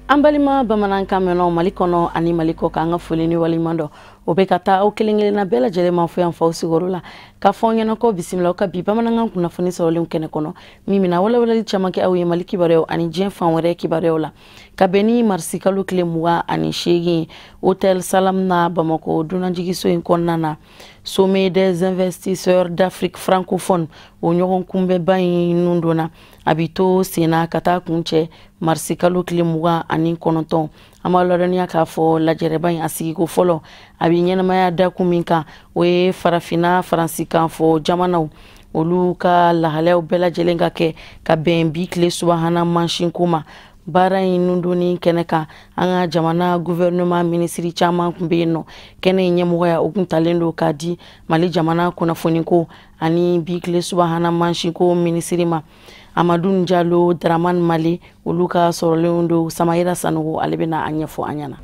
An balima bamanankan mɛnnaw Mali kɔnɔ ani Mali kɔ kan, an ka foli ni waleɲuman dɔn o bɛ ka taa aw kelen kelenna bɛɛ lajɛlen ma fo yan faw sigiyɔrɔ la, k'a fɔ aw ɲɛna ko bisimila aw ka bi bamanankan kunnafoni sɔrɔlenw kɛnɛ kɔnɔ, min bɛna walawalali caman kɛ aw ye Mali kibaruyaw ani diɲɛ fan wɛrɛ kibaruyaw la. Ka bɛn ni marisi kalo tile 28 Hôtel Salam na Bamakɔ dunanjiginso in kɔnɔna na, Sommet des investisseurs d'Afrique francophone o ɲɔgɔn kunbɛnba in nun donna, a bi to senna ka taa kuncɛ marisi kalo tile 29. An b'a ladɔnniya k'a fɔ lajɛrɛba in a sigiko fɔlɔ a bi ɲɛnamaya dakun min kan, o ye farafinna faransikan fɔ jamanaw olu ka lahalayaw bɛɛ lajɛlen ka kɛ ka bɛn bi tile subahana mansinko ma. Baara in nundonni kɛnɛ kan, an ka jamana gouvernement minisiri caman tun bɛ yen nɔ. Kɛnɛ in ɲɛmɔgɔya o kun talen don k'a di Mali jamana kunnafoniko ani bi tile subahana mansinko minisiri ma, Amadu Jalo Dramane Mali. Olu ka sɔrɔlenw don. Samayira Sanogo, ale bɛna a ɲɛfɔ an ɲɛna.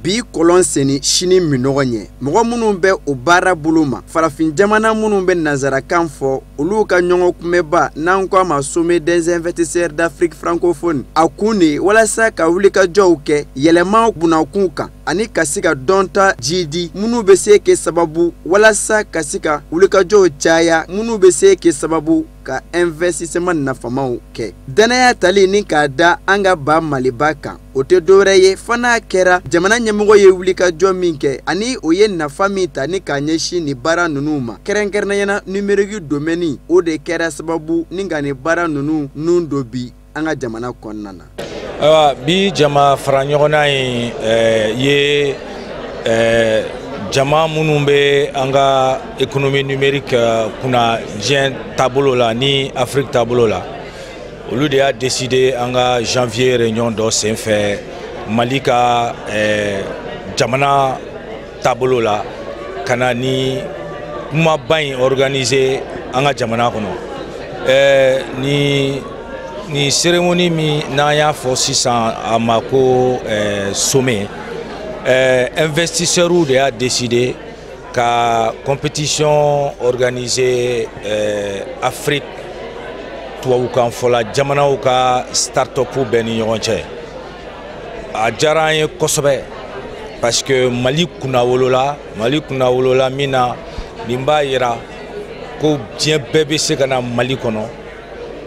Bi kɔlɔn senni sini minɔgɔ ɲɛ, mɔgɔ minnu bɛ o baara bolo ma, farafin jamana minnu bɛ nanzarakan fɔ, olu ka ɲɔgɔn kunbɛba n'an ko a ma Sommet des investisseurs d'Afrique francophone, a kun de walasa ka wulikajɔw kɛ yɛlɛma bunakun kan ani ka se ka dɔnta jidi minnu bɛ se kɛ sababu walasa ka se ka wulikajɔw caya minnu bɛ se kɛ sababu ka investissement nafamaw kɛ. Danaya tali ni k'a da an ka ba Maliba kan, o tɛ dɔwɛrɛ ye fo n'a kɛra jamana ɲɛmɔgɔ ye wulikajɔ min kɛ ani o ye nafa min ta ni k'a ɲɛsin nin baara ninnu ma, kɛrɛnkɛrɛnnenya la numérique domaine. O de kɛra sababu ni ka nin baara ninnu nun don bi an ka jamana kɔnɔna na. Ayiwa, bi jama fara ɲɔgɔnna in ye jama minnu bɛ an ka économie numérique kunna diɲɛ taabolo la ni Afrique taabolo la, olu de y'a décidé an ka janvier réunion dɔ senfɛ Mali ka jamana taabolo la, ka na ni kumaba in organiser an ka jamana kɔnɔ. Ni cérémonie min n'an y'a fɔ sisan a ma ko sommet, investisseurs de y'a décidé ka compétition organiser Afrique tubabukan fɔla jamanaw ka start-up bɛɛ ni ɲɔgɔn cɛ. A diyara an ye kosɛbɛ parce que Mali kunnawolola, Mali kunnawolola min na, nin b'a yira ko diɲɛ bɛɛ bɛ se ka na Mali kɔnɔ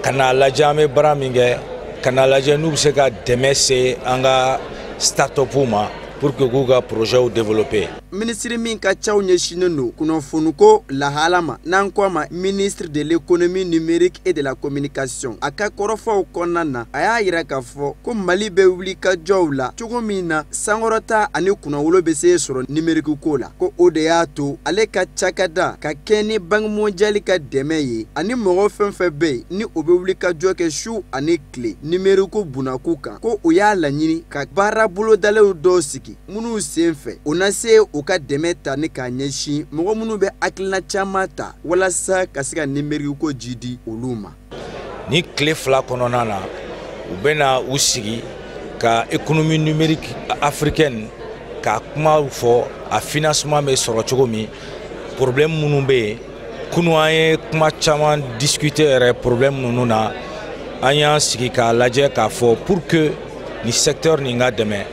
ka n'a lajɛ an bɛ baara min kɛ, ka n'a lajɛ n'u bɛ se ka dɛmɛ se an ka start-up ma pour que k'u ka projet développer. Minisiri min ka caw ɲɛsinnen don kunnafoniko lahala ma, n'an ko a ma ministre de l'économie numérique et de la communication, a ka kɔrɔfɔw kɔnɔna na, a y'a yira k'a fɔ ko Mali bɛ wulikajɔw la cogo min na sankɔrɔta ani kunnawolo bɛ se sɔrɔ numérique ko la, ko o de y'a to ale ka cakɛda ka kɛ ni Banque mondiale ka dɛmɛ ye ani mɔgɔ fɛn fɛn bɛ yen ni o bɛ wulikajɔ kɛ su ani tile numérique bunakun kan, ko o y'a laɲini ka baara bolodalew dɔw sigi minnu sen fɛ o na se u ka dɛmɛ ta ni k'a ɲɛsin mɔgɔ minnu bɛ hakilina caman ta walasa ka se ka numérique ko jidi olu ma. Ni tile 2 kɔnɔna na, u bɛna u sigi ka économie numérique africaine ka kuma fɔ, a financement bɛ sɔrɔ cogo min, problème minnu bɛ yen. Kunun an ye kuma caman discuter yɛrɛ problème ninnu na. An y'an sigi k'a lajɛ k'a fɔ pour que ni secteur nin ka dɛmɛ,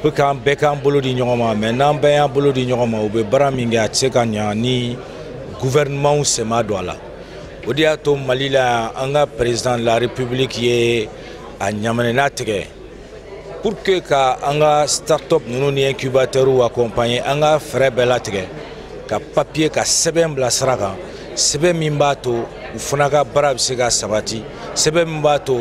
pour que an bɛɛ k'an bolo di ɲɔgɔn ma. Mais n'an bɛɛ y'an bolo di ɲɔgɔn ma, u bɛ baara min kɛ, a tɛ se ka ɲa ni gouvernement sen ma don a la. O de y'a to Mali la, an ka président de la République ye a ɲamanina tigɛ pour que ka an ka start-up ninnu ni incubateurs accompagner. An ka fɛɛrɛ bɛɛ latigɛ ka papier ka sɛbɛn bila sira kan, sɛbɛn min b'a to u fana ka baara bɛ se ka sabati, sɛbɛn min b'a to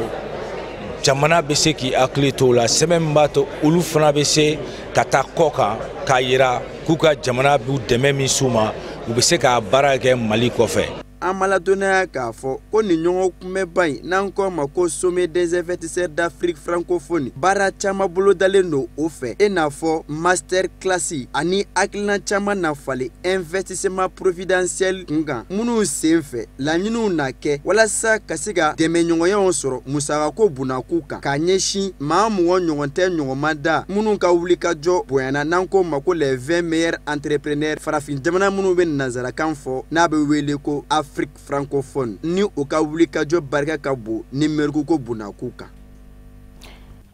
jamana bɛ se k'i hakili to o la, sɛbɛn min b'a to olu fana bɛ se ka taa kɔ kan k'a yira k'u ka jamana b'u dɛmɛ min s'u ma, u bɛ se k'a baara kɛ Mali kɔfɛ. An ma ladɔnniya k'a fɔ ko nin ɲɔgɔn kunbɛnba in, n'an ko a ma ko Sommet des investisseurs d'Afrique francophone, baara caman bolodalen don o fɛ, i n'a fɔ master class ani hakilina caman na falen investissement providentiel kun kan, minnu sen fɛ laɲiniw na kɛ walasa ka se ka dɛmɛɲɔgɔnyaw sɔrɔ musakako bunakun kan, k'a ɲɛsin maa 20 ɲɔgɔn tɛ ɲɔgɔn ma da minnu ka wulikajɔ bonyana, n'an ko ma ko les 20 meilleurs entrepreneurs farafin jamana minnu bɛ nanzarakan fɔ, n'a bɛ wele ko Afrique francophone, ni u ka wulikajɔ barika ka bon numérique ko bunakun kan.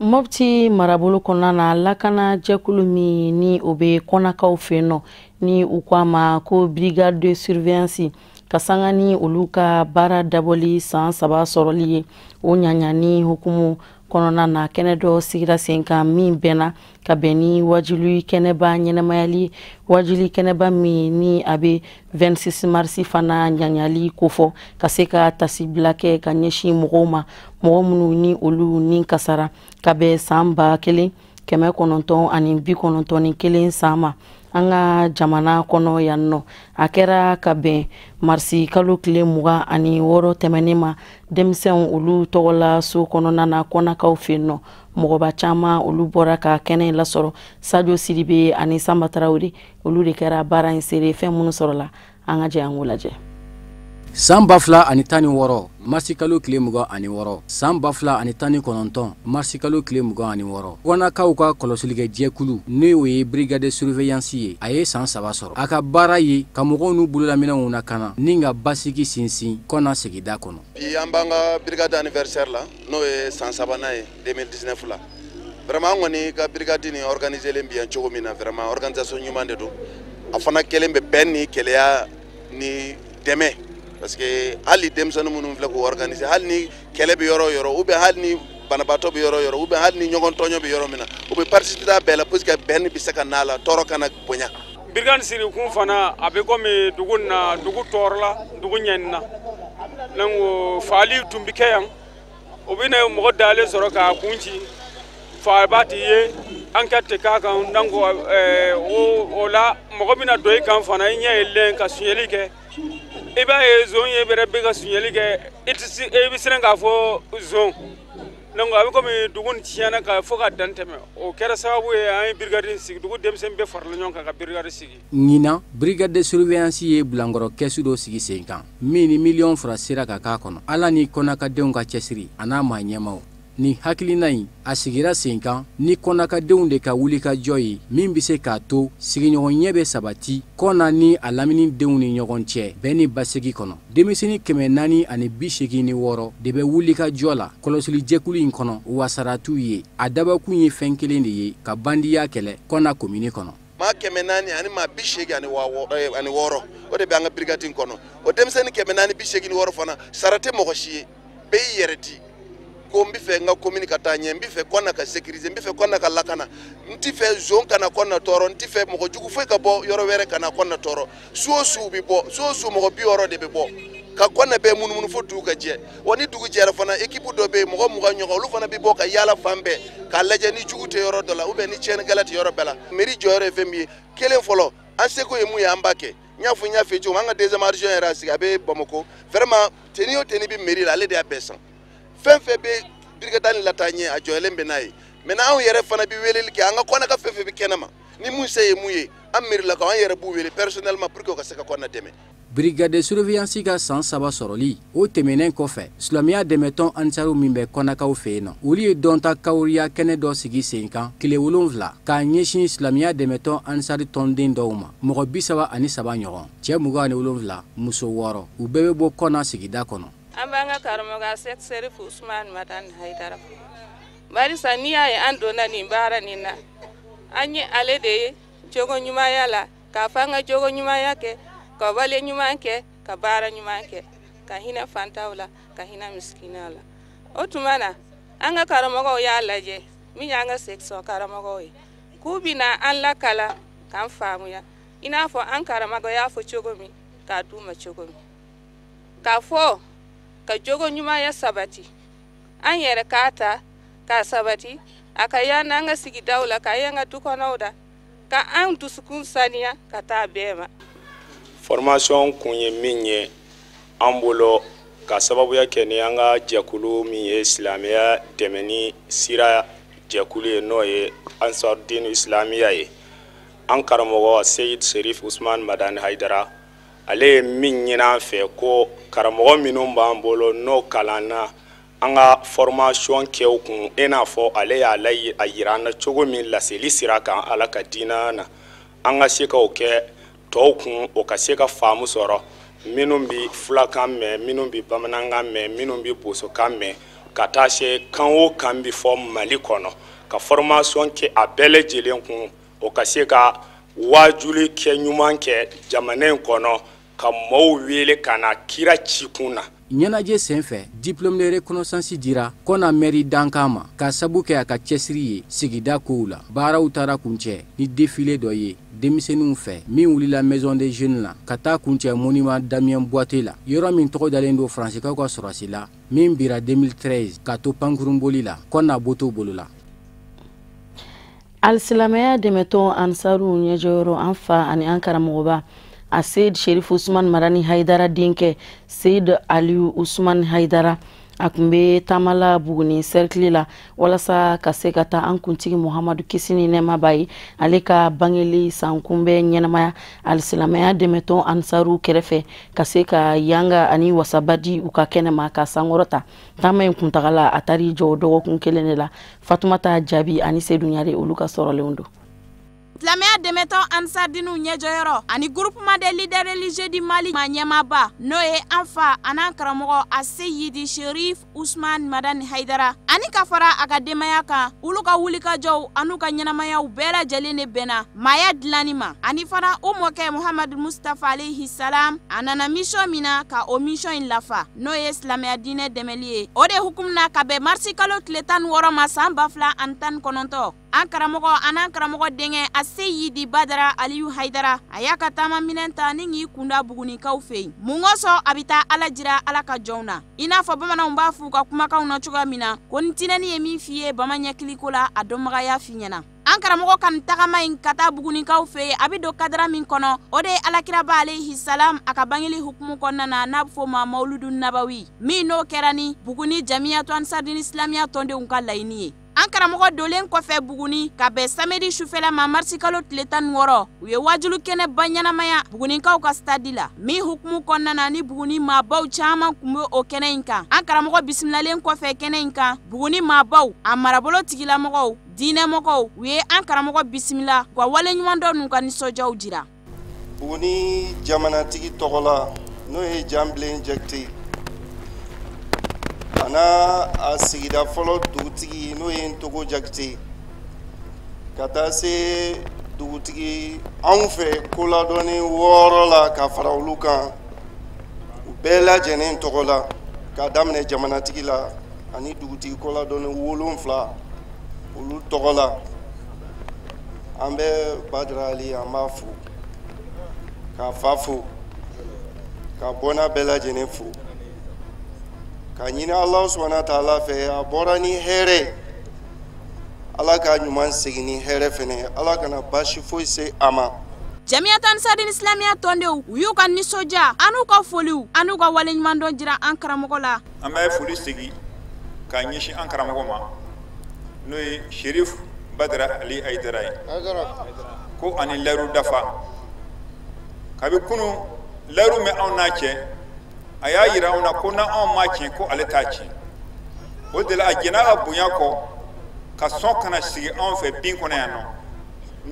Mopti marabolo kɔnɔna na, lakana jɛkulu min ni o bɛ Kɔnakaw fɛ yen nɔ, ni u ko a ma ko brigade de surveillance, ka sanga ni olu ka baara dabɔli san 3 sɔrɔli ye, o ɲaɲani hukumu kɔnɔna na, kɛnɛ dɔ sigira sen kan min bɛnna ka bɛn ni wajuli kɛnɛba ɲɛnɛmayali, wajuli kɛnɛba min ni a bɛ 26 mars fana ɲaɲali kofɔ, ka se ka tasibila kɛ ka ɲɛsin mɔgɔw ma, mɔgɔ minnu ni olu ni kasara ka bɛn san 1991 san ma an ka jamana kɔnɔ yan nɔ. A kɛra ka bɛn marisi kalo tile 26 tɛmɛnen ma, denmisɛnw olu tɔgɔla so kɔnɔna na Kɔnakaw fɛ yen nɔ. Mɔgɔba caman olu bɔra ka kɛnɛ in lasɔrɔ. Sadio Sidibe ani Sanba Tarawele, olu de kɛra baara in seere. Fɛn minnu sɔrɔla, an ka jɛ an k'o lajɛ. San 2016 marisi kalo tile 26, san 2019 marisi kalo tile 26, Kɔnakaw ka kɔlɔsilikɛ jɛkulu, n'o ye brigade de surveillance ye, a ye san 3 sɔrɔ. A ka baara ye ka mɔgɔw n'u bololaminɛnw lakana ni ka basigi sinsin Kɔna sigida kɔnɔ. Bi an b'an ka brigade anniversaire la, n'o ye san 3nan ye 2019 la. Vraiment, an kɔni ka brigade nin organiser len bi yan cogo min na, vraiment organisation ɲuman de don. A fana kɛlen bɛ bɛn ni kɛlɛya ni dɛmɛ, parce que hali denmisɛnnin minnu filɛ k'o organiser, hali ni kɛlɛ bɛ yɔrɔ o yɔrɔ, ou bien hali ni banabaatɔ bɛ yɔrɔ o yɔrɔ, ou bien hali ni ɲɔgɔn tɔɲɔ bɛ yɔrɔ min na, u bɛ participer a bɛɛ la, puisque bɛn bɛ se ka n'a la, tɔɔrɔ kana bonya. Brigade sigi kun fana, a bɛ komi dugu na, dugu tɔɔrɔla, dugu ɲɛnina. Donc faali tun bɛ kɛ yan, o bɛ na mɔgɔ dalen sɔrɔ k'a kun ci, faaba t'i ye, enquête tɛ k'a kan. Donc o la mɔgɔ bɛna don i kan fana, i ɲɛ yɛlɛlen ka sonyɛli kɛ, i b'a ye zon ye bɛrɛ bɛ ka sonyɛli kɛ, i tɛ se, i bɛ siran k'a fɔ zon. Donc a bɛ komi dugu nin tiɲɛna ka fo ka dan tɛmɛ. O kɛra sababu ye an ye brigade sigi, dugu denmisɛnnin bɛɛ farala ɲɔgɔn kan ka brigade sigi. Ɲinan, brigade de surveillance ye bilankɔrɔ kɛsu dɔ sigi sen kan min ni miliyɔn 2 sera ka k'a kɔnɔ. Ala ni Kɔnakadenw ka cɛsiri a n'a maa ɲɛmaw, nin hakilina in a sigira sen kan ni Kɔnakadenw de ka wulikajɔ ye, min bɛ se k'a to sigiɲɔgɔn ɲɛ bɛ sabati Kɔna ni a laminidenw ni ɲɔgɔn cɛ bɛn ni basigi kɔnɔ. Denmisɛnnin 486 de bɛ wulikajɔ la kɔlɔsilijɛkulu in kɔnɔ, wa sara t'u ye. A dabakun ye fɛn kelen de ye, ka bandiya kɛlɛ Kɔna komini kɔnɔ. Maa 486, o de bɛ an ka brigade in kɔnɔ. O denmisɛnnin 486 fana, sara tɛ mɔgɔ si ye, bɛɛ y'i yɛrɛ di ko n bɛ fɛ n ka commune ka taa ɲɛ, n bɛ fɛ Kɔna ka sécuriser, n bɛ fɛ Kɔna ka lakana, n ti fɛ zon kana Kɔna tɔɔrɔ, n ti fɛ mɔgɔ jugu foyi ka bɔ yɔrɔ wɛrɛ ka na Kɔna tɔɔrɔ. Su o su bɛ bɔ, su o su mɔgɔ 60 de bɛ bɔ ka Kɔna bɛɛ munumunu fo dugu ka jɛ. Wa ni dugu jɛra fana, équipe dɔ bɛ yen, mɔgɔ 20 ɲɔgɔn, olu fana bɛ bɔ ka yaala fan bɛɛ k'a lajɛ ni jugu tɛ yɔrɔ dɔ la ou bien ni tiɲɛnikɛla tɛ yɔrɔ bɛɛ la. Mairie jɔyɔrɔ ye fɛn min ye, kelen fɔlɔ, an seko ye mun ye, an b'a kɛ. N y'a fɔ, n y'a f'i ye cogo min, an ka deuxième adjoint yɛrɛ y'a sigi, a bɛ Bamakɔ. Vraiment, tenue o tenue bɛ mairie la, ale de y'a bɛɛ san. Fɛn fɛn bɛ brigade nin lataa ɲɛ, a jɔyɔrɔlen bɛ n'a ye. Maintenant, anw yɛrɛ fana bɛ weleli kɛ, an ka Kɔna ka fɛn fɛn bɛ kɛnɛma, ni mun se ye mun ye, an mairie la, an yɛrɛ b'u wele personnellement pour que u ka se ka Kɔna dɛmɛ. Brigade de surveillance ka san 3 sɔrɔli o tɛmɛnen kɔfɛ, silamɛya dɛmɛtɔn Ansaru min bɛ Kɔnakaw fɛ yen nɔ, olu ye dɔnta kawuriya kɛnɛ dɔ sigi sen kan tile 7 k'a ɲɛsin silamɛya dɛmɛtɔn Ansari tɔnden dɔw ma, mɔgɔ 33 ɲɔgɔn, cɛ 27, muso 6, u bɛɛ bɛ bɔ Kɔna sigida kɔnɔ. An b'an ka karamɔgɔ Sɛki Serifu Usumani Madani Hayidara fo, barisa n'i y'a ye an donna nin baara nin na, an ye ale de ye jogo ɲumanya la, k'a fɔ an ka jogo ɲumanya kɛ, ka wale ɲuman kɛ, ka baara ɲuman kɛ, ka hinɛ fantaw la, ka hinɛ misikinaw la. O tuma na, an ka karamɔgɔw y'a lajɛ min y'an ka section karamɔgɔw ye, k'u bɛna an lakalan k'an faamuya, i n'a fɔ an karamɔgɔ y'a fɔ cogo min, k'a d'u ma cogo min, k'a fɔ ka jogo ɲumanya sabati, an yɛrɛ k'a ta k'a sabati, a ka y'an n'an ka sigidaw la, ka y'an ka du kɔnɔw la, ka an dusukun saniya ka taa bɛɛ ma. Formation kun ye min ye, An bolo ka sababuya kɛ ni an ka jɛkulu min ye silamɛya dɛmɛni sira jɛkulu ye, n'o ye Ansardine Islamiya ye, an karamɔgɔ Seyid Serif Usman Madani Hayidara, ale ye min ɲini an fɛ ko karamɔgɔ minnu b'an bolo n'o kalanna an ka formation kɛ u kun, i n'a fɔ ale y'a la a yira an na cogo min laseli sira kan Ala ka diinɛ na, an ka se k'o kɛ tɔw kun, o ka se ka faamu sɔrɔ, minnu bɛ fulakan mɛn, minnu bɛ bamanankan mɛn, minnu bɛ bosokan mɛn, ka taa se kan o kan bɛ fɔ Mali kɔnɔ, ka formation kɛ a bɛɛ lajɛlen kun, o ka se ka waajuli kɛ ɲuman kɛ jamana in kɔnɔ, ka mɔɔw wele ka na kira cikun na. Ɲɛnajɛ senfɛ, diplôme de reconnaissance dira Kɔna mɛri dankan ma ka sabu kɛ a ka cɛsiri ye sigida kow la. Baaraw taara kuncɛ ni défilé dɔ ye denmisɛnninw fɛ min wulila maison des jeunes la ka taa kuncɛ monument Damien Boiteux la, yɔrɔ min tɔgɔ dalen don Faransikaw ka sɔrɔsi la min bira 2013 ka to pankurunboli la Kɔna Boto bolo la. Alisilamɛya dɛmɛtɔn Ansaru ɲɛjɔyɔrɔ, an fa ani an karamɔgɔba a Seyid Sherif Usman Madani Hayidara denkɛ Seyid Aliyu Usman Hayidara, a tun bɛ taama la Buguni cercle la walasa ka se ka taa an kuntigi Muhamadu kisi ni nɛɛma b'a ye, ale ka bangeli sankunbɛn ɲɛnamaya alisilamɛya dɛmɛtɔn Ansaru kɛrɛfɛ, ka se ka yanga ani wasaba di u ka kɛnɛma ka sankɔrɔta. Taama in kuntagala a taar'i jɔ dɔgɔkun kelen de la. Fatumata Jaabi ani Seydou Ɲare, olu ka sɔrɔlenw don. Silamɛya dɛmɛtɔn Ansardiniw ɲɛjɔyɔrɔ ani groupement des leaders religieux du Mali ma ɲɛmaaba, n'o ye an fa an'an karamɔgɔ a Seyidi Sherif Usman Madani Hayidara, ani ka fara a ka denbaya kan, olu ka wulikajɔw an'u ka ɲɛnamayaw bɛɛ lajɛlen de bɛnna maaya dilanni ma. Ani fana u mɔkɛ Muhamadu Mustafa alayhi salam, a nana mission min na ka o mission in lafa, n'o ye silamɛya diinɛ dɛmɛli ye. O de hukumu na, ka bɛn marisi kalo tile 16 ma san 2019, an karamɔgɔ an'an karamɔgɔ denkɛ a Seyidi Badara Aliyu Hayidara, a y'a ka taama minɛn ta ni k'i kunda Bugunikaw fɛ yen. Mun kosɔn? A bɛ taa Ala jira Ala ka jɔnw na, i n'a fɔ bamananw b'a f'u ka kumakanw na cogoya min na ko ni tinɛni ye min f'i ye bama ɲɛkiliko la, a dɔnbaga y'a f'i ɲɛna. An karamɔgɔ ka nin tagama in ka taa Bugunikaw fɛ yen, a bɛ don kadara min kɔnɔ, o de ye alakiraba alayhi salam a ka bangeli hukumu kɔnɔna na, n'a bɛ f'o ma Mawuludu Nabawi, min n'o kɛra ni Buguni Jamiyatu Ansardini Silamiya tɔndenw ka laɲini ye. An karamɔgɔ donnen kɔfɛ Buguni ka bɛn samedi sufɛla ma marisi kalo tile 16, u ye wajulu kɛnɛ ba ɲɛnamaya Bugunikaw ka stade la, min hukumu kɔnɔna na ni Buguni maabaw caman tun bɛ o kɛnɛ in kan. An karamɔgɔ bisimilalen kɔfɛ kɛnɛ in kan, Buguni maabaw, a marabolo tigilamɔgɔw, diinɛmɔgɔw, u ye an karamɔgɔ bisimila ka waleɲumandɔn n'u ka nisɔndiyaw jira. Buguni jamanatigi tɔgɔ la, n'o ye Janbilen Jakite, a n'a a sigida fɔlɔ dugutigi, n'o ye Ntogo Jakite, ka taa se dugutigi anw fɛ koladɔnni 6 la ka fara olu kan, u bɛɛ lajɛlen tɔgɔ la, k'a daminɛ jamanatigi la ani dugutigi koladɔnni 7 olu tɔgɔ la, an bɛ Badara Ali, an b'a fo, k'a fa fo, ka bɔnna bɛɛ lajɛlen fo, ka ɲini Ala subahana taala fɛ, a bɔra ni hɛrɛ, Ala k'a ɲuman segin ni hɛrɛ fɛnɛ, Ala kana baasi foyi se a ma. Jamiyatu Ansardini Silamiya tɔndenw, u y'u ka nisɔndiya an'u ka foliw an'u ka waleɲumandɔn jira an karamɔgɔ la. An bɛ foli segin k'a ɲɛsin an karamɔgɔ ma, n'o ye Sherif Badara Ali Hayidara ye, ko ani layiru dafa. Kabi kunun layiru min anw n'a cɛ, a y'a yira anw na ko n'anw m'a tiɲɛ ko ale t'a tiɲɛ. O de la a jɛn'a ka bonya kɔ ka sɔn ka na sigi anw fɛ bin kɔnɔ yan nɔ,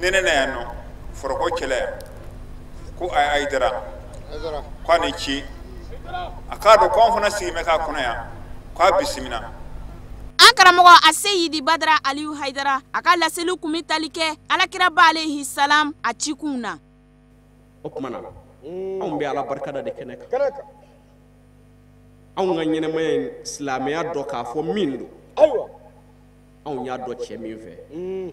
nɛnɛ na yan nɔ, foroko cɛla yan, ko a Hayidara k'a ni ce, a k'a dɔn ko anw fana sigi bɛ k'a kɔnɔ yan, k'a bisimila. An karamɔgɔ a Seyidi Badara Aliyu Hayidara, a ka laseliw kun bɛ tali kɛ alakiraba alayhi salam a cikunw na. O tuma na anw bɛ Ala barikada de kɛnɛ kan. Anw ka ɲɛnamaya in silamɛya dɔ k'a fɔ min don, anw y'a dɔn cɛ min fɛ,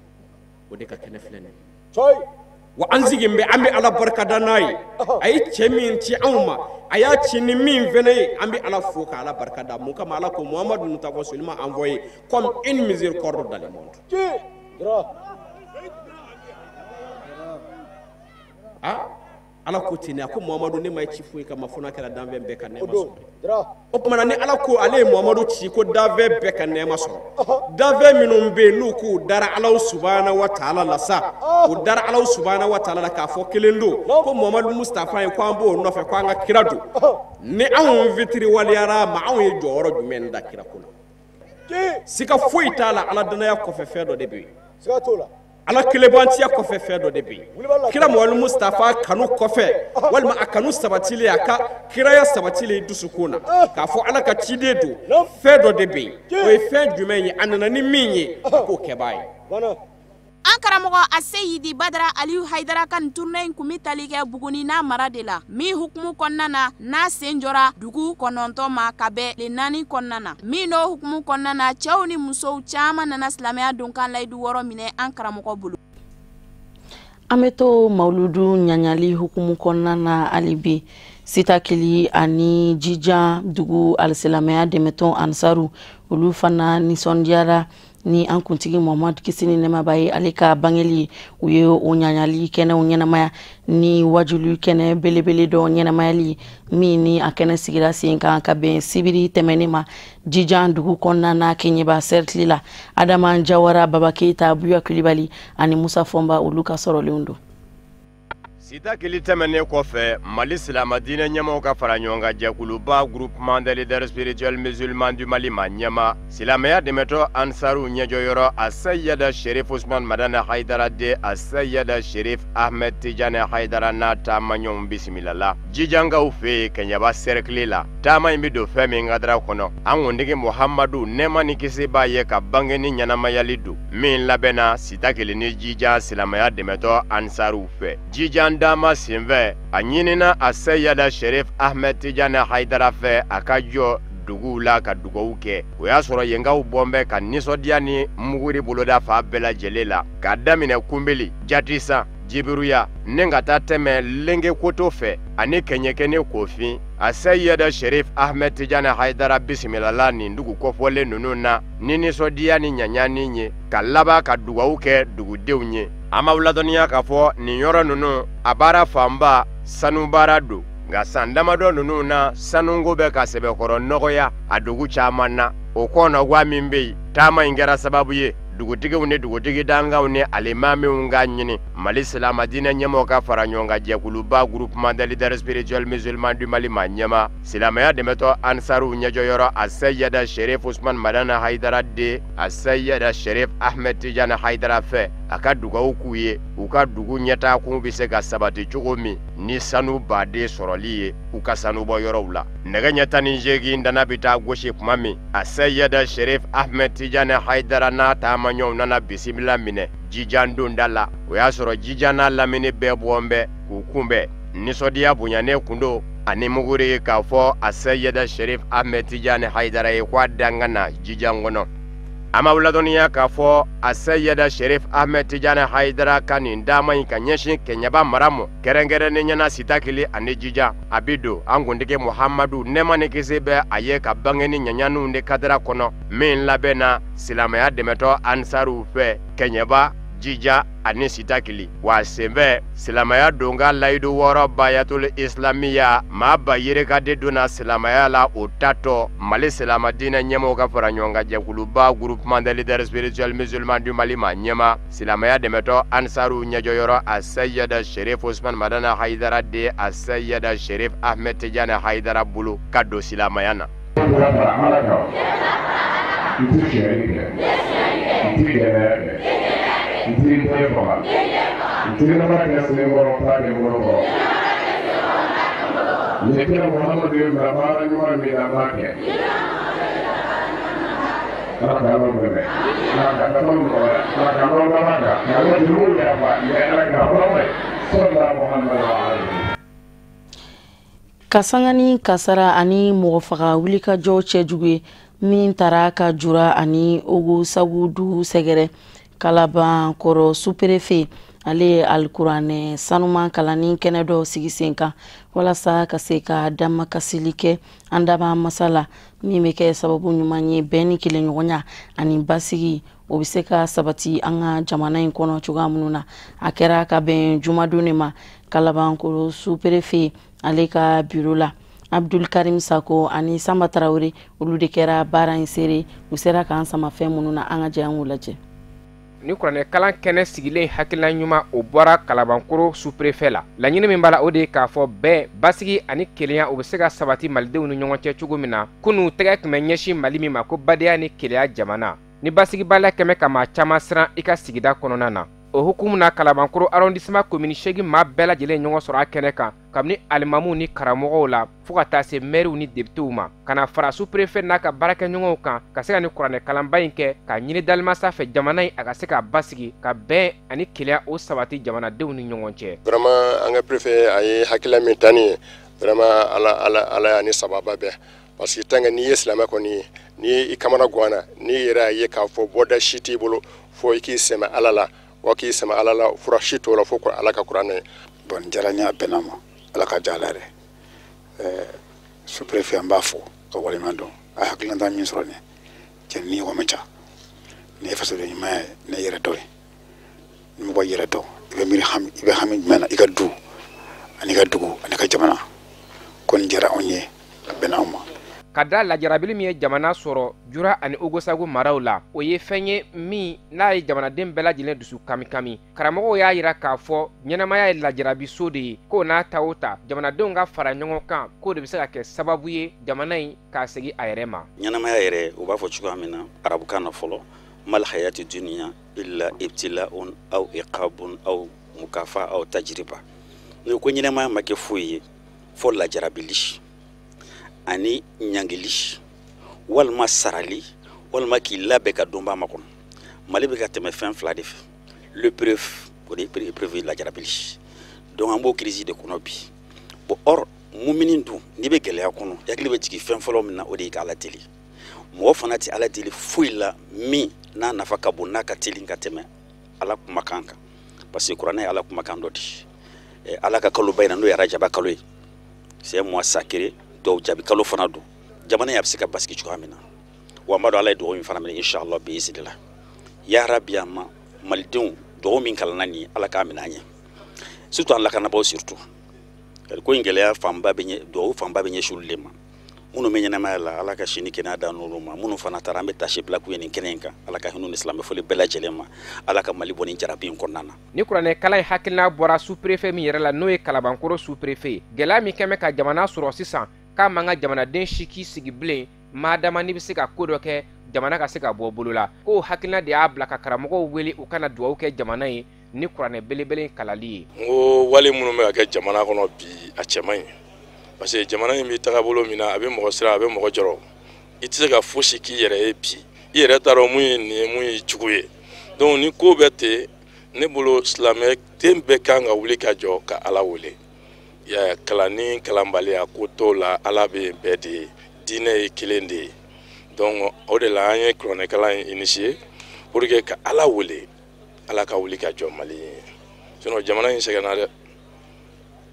o de ka kɛnɛ filɛ nin ye. Wa an sigin bɛ, an bɛ Ala barikada n'a ye. A ye cɛ min ci anw ma, a y'a ci ni min fɛnɛ ye, an bɛ Ala fo ka Ala barikada. Mun kama? Ala ko Muhamadu nous t'avons seulement envoyé comme une miséricorde dans le monde. Ah, Ala ko ten, a ko Muhamadu, ne ma ci foyi kama fo n'a kɛra danfɛn bɛɛ ka nɛɛma sɔrɔ. O tuma na, ni Ala ko ale ye Muhamadu ci ko danfɛn bɛɛ ka nɛɛma sɔrɔ, danfɛn minnu bɛ yen n'u k'u dara Ala subahana wa taala la sa, u dara Ala subahana wa taala la k'a fɔ kelen don, ko Muhamadu Mustafa ye, ko an b'o nɔfɛ, ko an ka kira don, ni anw fitiri waliyara ma, anw ye jɔyɔrɔ jumɛn da kira ko la? Sika foyi t'a la, Ala danaya kɔfɛ fɛn dɔ de bɛ yen. Ala kelenbantiya kɔfɛ fɛn dɔ de bɛ yen. Kira Muhamadu Mustafa kanu kɔfɛ, walima a kanu sabatilen, a ka kiraya sabatilen dusukun na k'a fɔ Ala ka ciden don, fɛn dɔ de bɛ yen. O ye fɛn jumɛn ye? A nana ni min ye, a k'o kɛbaa ye. An karamɔgɔ Aseyidi Badara Aliyu Hayidara ka nin tournée in kun bɛ tali kɛ Buguni n'a mara de la, min hukumu kɔnɔna na, n'a sen jɔra dugu 9 ma ka bɛn tile 4 kɔnɔna na. Min n'o hukumu kɔnɔna na, cɛw ni musow caman nana silamɛya donkan layidu 6 minɛ an karamɔgɔ bolo. An bɛ to mawuludu ɲaɲali hukumu kɔnɔna na hali bi. Sitakili ani Jijan dugu alisilamɛya dɛmɛtɔn Ansaru, olu fana nisɔndiyara ni an kuntigi Muhamadu, kisi ni nɛɛma b'a ye, ale ka bangeli. U ye o ɲaɲali kɛnɛw ɲɛnamaya ni wajuli kɛnɛ belebele dɔ ɲɛnamayali min ni a kɛnɛ sigira sen kan ka bɛn sibiri tɛmɛnen ma Jijan dugu kɔnɔna na, Keɲeba sɛrikili la. Adama Jawara, Baba Keyita, Buya Kulibali ani Musa Fɔnba, olu ka sɔrɔlenw don. Sitakili tɛmɛnen kɔfɛ, Mali silamɛdiinɛ ɲɛmaaw ka fara ɲɔgɔn kan jɛkuluba Groupement des leaders spirituels musulmans du Mali ma ɲɛma, silamɛya dɛmɛtɔ Ansaru ɲɛjɔyɔrɔ Asayida Sherif Usman Madani Hayidara de Asayida Sherif Ahmed Tijani Hayidara n'a taamaɲɔgɔnw bisimilala Jijankaw fɛ yen, Kɛɲɛba sɛrikili la. Taama in bɛ don fɛn min kadara kɔnɔ, an kuntigi Muhamadu, nɛɛma ni kisi b'a ye, ka bange ni ɲɛnamayali don min labɛnna Sitakili ni Jijan silamɛya dɛmɛtɔ Ansaruw fɛ. Jijan taama senfɛ, a ɲinina Asayida Sherif Ahmed Tijani Hayidara fɛ a ka jɔ duguw la ka dugawu kɛ. O y'a sɔrɔ yenkaw bɔn bɛ ka nisɔndiya ni muguri boloda fa bɛɛ lajɛlen la, k'a daminɛ Kunbeli, Jatisa, Jibiruya, ni ka taa tɛmɛ Lenge Koto fɛ ani Kɛɲɛkɛ ni Kofin. Asayida Sherif Ahmed Tijani Hayidara bisimilala nin dugu kɔfɔlen ninnu na ni nisɔndiya ni ɲaɲani ye, ka laban ka dugawu kɛ dugudenw ye. An b'aw ladɔnniya k'a fɔ nin yɔrɔ ninnu a baara fanba sanubaara don, nka san damadɔ ninnu na, sanuko bɛ ka sɛbɛkɔrɔ nɔgɔya a dugu caman na. O kɔnɔguwa min bɛ yen, taama in kɛra sababu ye dugutigiw ni dugutigi dankanw ni alimamiw ka ɲini Mali silamɛdiinɛ ɲɛmɔgɔw ka fara ɲɔgɔn kan jɛkuluba Groupement des leaders spirituels musulmans du Mali ma ɲɛma, silamɛya dɛmɛtɔ Ansaru ɲɛjɔyɔrɔ Asayida Sherif Usman Madani Hayidara de Asayida Sherif Ahmed Tijani Hayidara fɛ a ka dugawu k'u ye, u ka dugu ɲɛtaakun bɛ se ka sabati cogo min ni sanu baden sɔrɔli ye u ka sanubɔ yɔrɔw la. Nɛgɛ ɲɛ 18 dana bɛ taa gosi tuma min, Asayida Sherif Ahmed Tijani Hayidara n'a taamaɲɔgɔnw nana bisimila minɛ Jijan donda la. O y'a sɔrɔ Jijan n'a lamini bɛɛ bɔn bɛ k'u kunbɛn. Nisɔndiya bonyanen kun don ani muguri ye k'a fɔ Asayida Sherif Ahmed Tijani Hayidara ye k'a dan ka na Jijan kɔnɔ. An b'aw ladɔnniya k'a fɔ Asayida Sherif Ahmed Tijani Hayidara ka nin taama in ka ɲɛsin Kɛɲɛba mara ma, kɛrɛnkɛrɛnnenya la Sitakili ani Jijan, a bɛ don an kuntigi Muhamadu, nɛɛma ni kisi bɛ a ye, ka bange ni ɲaɲaniw de kadara kɔnɔ min labɛnna silamɛya dɛmɛtɔ Ansaruw fɛ Kɛɲɛba, Jija ani Sitakili. Wa senfɛ, silamɛya donka layidu 6 bayatul islamiya, maa ba yirika de donna silamɛya la o tatɔ Mali silamɛdiinɛ ɲɛmɔgɔw ka fara ɲɔgɔn kan jɛkuluba Groupement des leaders spirituels musulmans du Mali ma ɲɛma, silamɛya dɛmɛtɔ Ansaru ɲɛjɔyɔrɔ Asayida Sherif Usman Madani Hayidara de Asayida Sherif Ahmed Tijani Hayidara bolo ka don silamɛya na. N t'i den faga, n t'i nama kɛ senkɔrɔ t'a kɛ bolo kɔrɔ. Nin kira Muhamadu ye bila baara ɲuman min na, an b'a kɛ. Ala k'an dɛmɛ, Ala k'an ka nɔgɔya, Ala k'an dɔ laban kan, k'an ka juruw yafa, Ala k'a hɔrɔn sɔlila Muhamadu alayhi. Ka sanga ni kasara ani mɔgɔ faga wulikajɔ cɛjugu ye min taara ka jura ani Ogosagu dugu sɛgɛrɛ, Kalabankɔrɔ sous-préfet ale ye alikuranɛ sanuman kalanni kɛnɛ dɔw sigi sen kan walasa ka se ka damakasili kɛ an daba masa la, min bɛ kɛ sababu ɲuman ye bɛn ni kelenɲɔgɔnya ani basigi o bɛ se ka sabati an ka jamana in kɔnɔ cogoya minnu na. A kɛra ka bɛn jumadon de ma. Kalabankoro sous-préfet ale ka bureau la. Abdul Karim Sako ani Samba Traoré olu de kɛra baara in seere. U sera k'an sama fɛn minnu na, an ka jɛ an k'u lajɛ. Ni kuranɛ kalan kɛnɛ sigilen, hakilina ɲuman o bɔra Kalabankoro sous-préfet la. Laɲini min b'a la, o de ye k'a fɔ bɛn, basigi ani kelenya, o bɛ se ka sabati malidenw ni ɲɔgɔn cɛ cogo min na. Kunu tɛgɛ tun bɛ ɲɛsin Mali min ma ko badenya ni keleya jamana, ni basigibaliya kɛmɛ ka maa caman siran i ka sigida kɔnɔna na. O hukumu na, Kalabankoro arrondissement commune 8 maa bɛɛ lajɛlen ɲɔgɔn sɔrɔ a kɛnɛ kan, kabini alimamuw ni karamɔgɔw la fɔɔ ka taa se mɛriw ni depitew ma, ka na fara sous-préfet n'a ka baarakɛɲɔgɔnw kan, ka se ka ni kuranɛ kalanba in kɛ ka ɲini dalimasa fɛ jamana in a ka se ka basigi, ka bɛn ani kelenya o sabati jamanadenw ni ɲɔgɔn cɛ. Vraiment, an ka préfet a ye hakilila min ta nin ye, vraiment, Ala Ala Ala y'a ni sababa bɛn, parce que tant que n'i ye silamɛ kɔni ye, n'i ye i kamana ganna, n'i yɛrɛ y'a ye k'a fɔ bɔda si t'i bolo fo i k'i sɛmɛ Ala la, wa k'i sɛmɛ Ala la, fura si t'o la fo ko Ala ka kuranɛ ye. Bon, nin diyara n ye, a bɛnna ma, Ala ka diya la yɛrɛ. Sous-préfet, an b'a fo ka waleɲuman dɔn. A hakilinata min sɔrɔ nin cɛ ni ɲɔgɔn ma ca, nin ye fasoden ɲuman ye, nin ye yɛrɛ dɔn ye. Ni mɔgɔ yɛrɛ dɔn, i bɛ miiri hami, i bɛ hami jumɛn na i ka du ani ka dugu ani ka jamana ko. Nin diyara anw ye, a bɛnna anw ma. Ka da lajarabili min ye jamana sɔrɔ Jura ani Ogosagu maraw la, o ye fɛn ye min n'a ye jamanaden bɛɛ lajɛlen dusu kamikami. Karamɔgɔw y'a yira k'a fɔ ɲɛnamaya ye lajarabiso de ye, k'o n'a ta o ta, jamanadenw ka fara ɲɔgɔn kan, k'o de bɛ se ka kɛ sababu ye jamana in k'a segin a yɛrɛ ma. Ɲɛnamaya yɛrɛ, u b'a fɔ cogoya min na arabukan na fɔlɔ, mal hayati dunya illa ibtila'un aw iqabun aw mukafa aw tajriba. Ni ko ɲɛnamaya ma kɛ foyi ye fo lajarabili ani ɲangili walima sarali walima k'i labɛn ka donba ma kɔnɔ. Mali bɛ ka tɛmɛ fɛn fila de fɛ: l'épreuve, o de ye épreuve, lajarabili. Donc an b'o crise de kɔnɔ bi. Bon, or mumini dun, n'i bɛ gɛlɛya kɔnɔ, i hakili bɛ jigin fɛn fɔlɔ min na, o de ye ka Ala deli. Mɔgɔ fana tɛ Ala deli foyi la min n'a nafa ka bon, n'a ka teli ka tɛmɛ Ala kumakan kan, parce que kuranɛ ye Ala kumakan dɔ di. Ala ka kaloba in na, n'o ye arajaba kalo ye, c'est un mois sacré, dɔw jaabi kalo fana don. Jamana in a bɛ se ka basigi cogoya min na, wa n b'a dɔn Ala ye dugawu min fana minɛ, inshallah bi izinila ya rabi, a ma malidenw dugawu min kalanna nin ye, Ala k'a minɛ an ye, surtout an lakanabaaw. Surtout ko in gɛlɛya fanba bɛ ɲɛ, dugawu fanba bɛ ɲɛsin olu de ma. Minnu bɛ ɲɛnamaya la, Ala ka sini kɛnɛya d'an n'olu ma. Minnu fana taara, an bɛ tasi bila k'u ye nin kɛnɛ in kan. Ala ka hinɛ ni silamɛ foli bɛɛ lajɛlen ma. Ala ka Mali bɔ nin jarabi in kɔnɔna na. Ni kuranɛ kalan in hakilina bɔra sous-préfet min yɛrɛ la, n'o ye Kalabankoro sous-préfet ye, gɛlɛya min kɛn bɛ ka jamana sɔrɔ sisan, k'a man ka jamanaden si k'i sigi bilen maadama n'i bɛ se ka ko dɔ kɛ jamana ka se ka bɔ bolo la. K'o hakilina de y'a bila ka karamɔgɔw wele u kana dugawu kɛ jamana ye ni kuranɛ belebele kalali ye. N ko wale minnu bɛ ka kɛ jamana kɔnɔ bi, a cɛ man ɲi, parce que jamana in bɛ taga bolo min na, a bɛ mɔgɔ siran, a bɛ mɔgɔ jɔrɔ. I tɛ se ka fosi k'i yɛrɛ ye bi, i yɛrɛ t'a dɔn mun ye nin ye, mun ye jugu ye. Donc ni ko bɛ ten, ne bolo, silamɛ den bɛɛ kan ka wuli ka jɔ ka Ala wele. Ya kalan ni kalanbaliya ko t'o la, Ala bɛ yen bɛɛ de ye, diinɛ ye kelen de ye. Donc o de la an ye kuranɛkalan in initier pour que ka Ala wele, Ala ka wuli ka jɔ Mali ye. Sinon jamana in sɛgɛnna dɛ.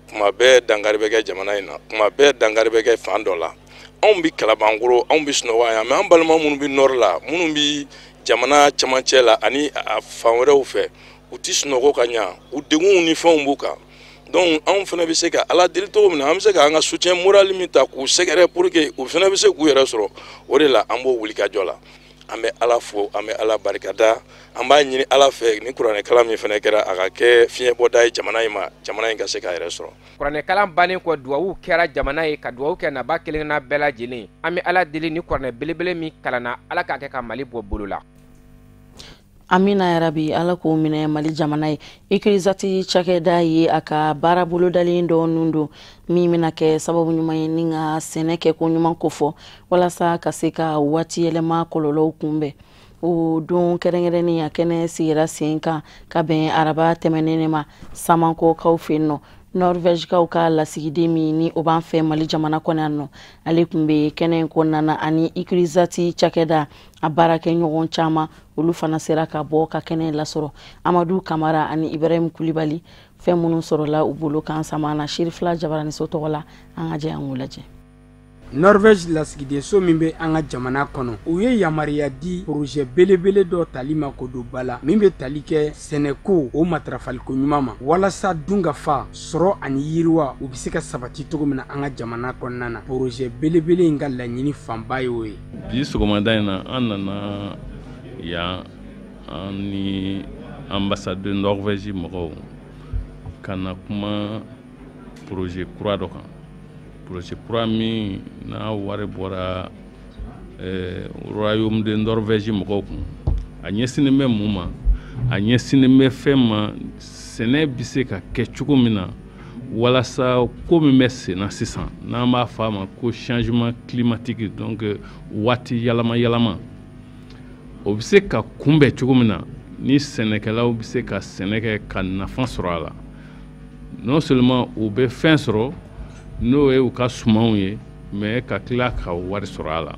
Kuma bɛɛ dankari bɛ kɛ jamana in na, kuma bɛɛ dankari bɛ kɛ fan dɔ la. Anw bɛ Kalabankoro, anw bɛ sunɔgɔ yan, mais an balima minnu bɛ nord la, minnu bɛ jamana camancɛ la ani a fan wɛrɛw fɛ, u tɛ sunɔgɔ ka ɲa, u degunw ni fɛnw b'u kan. Donc anw fana bɛ se ka Ala deli cogo min na, an bɛ se k'an ka soutien moral min ta k'u sɛgɛrɛ pour que u fana bɛ se k'u yɛrɛ sɔrɔ, o de la an b'o wuli ka jɔ la. An bɛ Ala fo, an bɛ Ala barikada, an b'a ɲini Ala fɛ ni kuranɛkalan min fana kɛra, a ka kɛ fiɲɛbɔda ye jamana in ma, jamana in ka se k'a yɛrɛ sɔrɔ. Kuranɛkalan bannen kɔ, duwawu kɛra jamana ye, ka duwawu kɛ naba kelenna bɛɛ lajɛlen. An bɛ Ala deli ni kuranɛ belebele min kalanna, Ala k'a kɛ ka Mali bɔ bolo la. Amina yarabi, Ala k'o minɛ Mali jamana ye. ICRISAT cakɛda ye a ka baara bolodalen dɔ nun don min bɛna kɛ sababu ɲuman ye ni ka sɛnɛ kɛ ko ɲuman kofɔ, walasa ka se ka waati yɛlɛma kɔlɔlɔw kunbɛn. O don kɛrɛnkɛrɛnnen, a kɛnɛ sigira sen kan ka bɛn araba tɛmɛnen de ma Samankɔkaw fɛ yen nɔ. Norvègekaw ka lasigiden min ni o b'an fɛ Mali jamana kɔnɔ yan nɔ, ale tun bɛ kɛnɛ in kɔnɔna na, ani ICRISAT cakɛda a baarakɛɲɔgɔn caman, olu fana sera ka bɔ ka kɛnɛ lasɔrɔ. Amadu Kamara ani Ibrahim Kulibali, fɛn minnu sɔrɔla u bolo k'an sama na Sirifila Jabaraniso tɔgɔ la, an ka jɛ an k'u lajɛ. Norvège lasigidenso min bɛ an ka jamana kɔnɔ, u ye yamaruya di projet belebele dɔ tali ma ko don ba la, min bɛ tali kɛ sɛnɛko o matarafaliko ɲuman ma, walasa dunkafa sɔrɔ ani yiriwa u bɛ se ka sabati cogo min na an ka jamana kɔnɔna na. Projet belebele in ka laɲini fanba y'o ye. Bi sɔgɔmada in na, an nana yan, an ni ambassade de Norvège mɔgɔw ka na kuma projet kura dɔ kan, projet kura min n'a wari bɔra royaume de Norvège mɔgɔw kun. A ɲɛsinnen bɛ mun ma? A ɲɛsinnen bɛ fɛn ma, sɛnɛ bɛ se ka kɛ cogo min na walasa ko min bɛ sen na sisan, n'an b'a fɔ a ma ko changement climatique, donc waati yɛlɛma yɛlɛma, o bɛ se ka kunbɛn cogo min na ni sɛnɛkɛlaw bɛ se ka sɛnɛ kɛ ka nafa sɔrɔ a la. Non seulement u bɛ fɛn sɔrɔ, n'o ye u ka sumanw ye, mais ka tila ka wari sɔrɔ a la.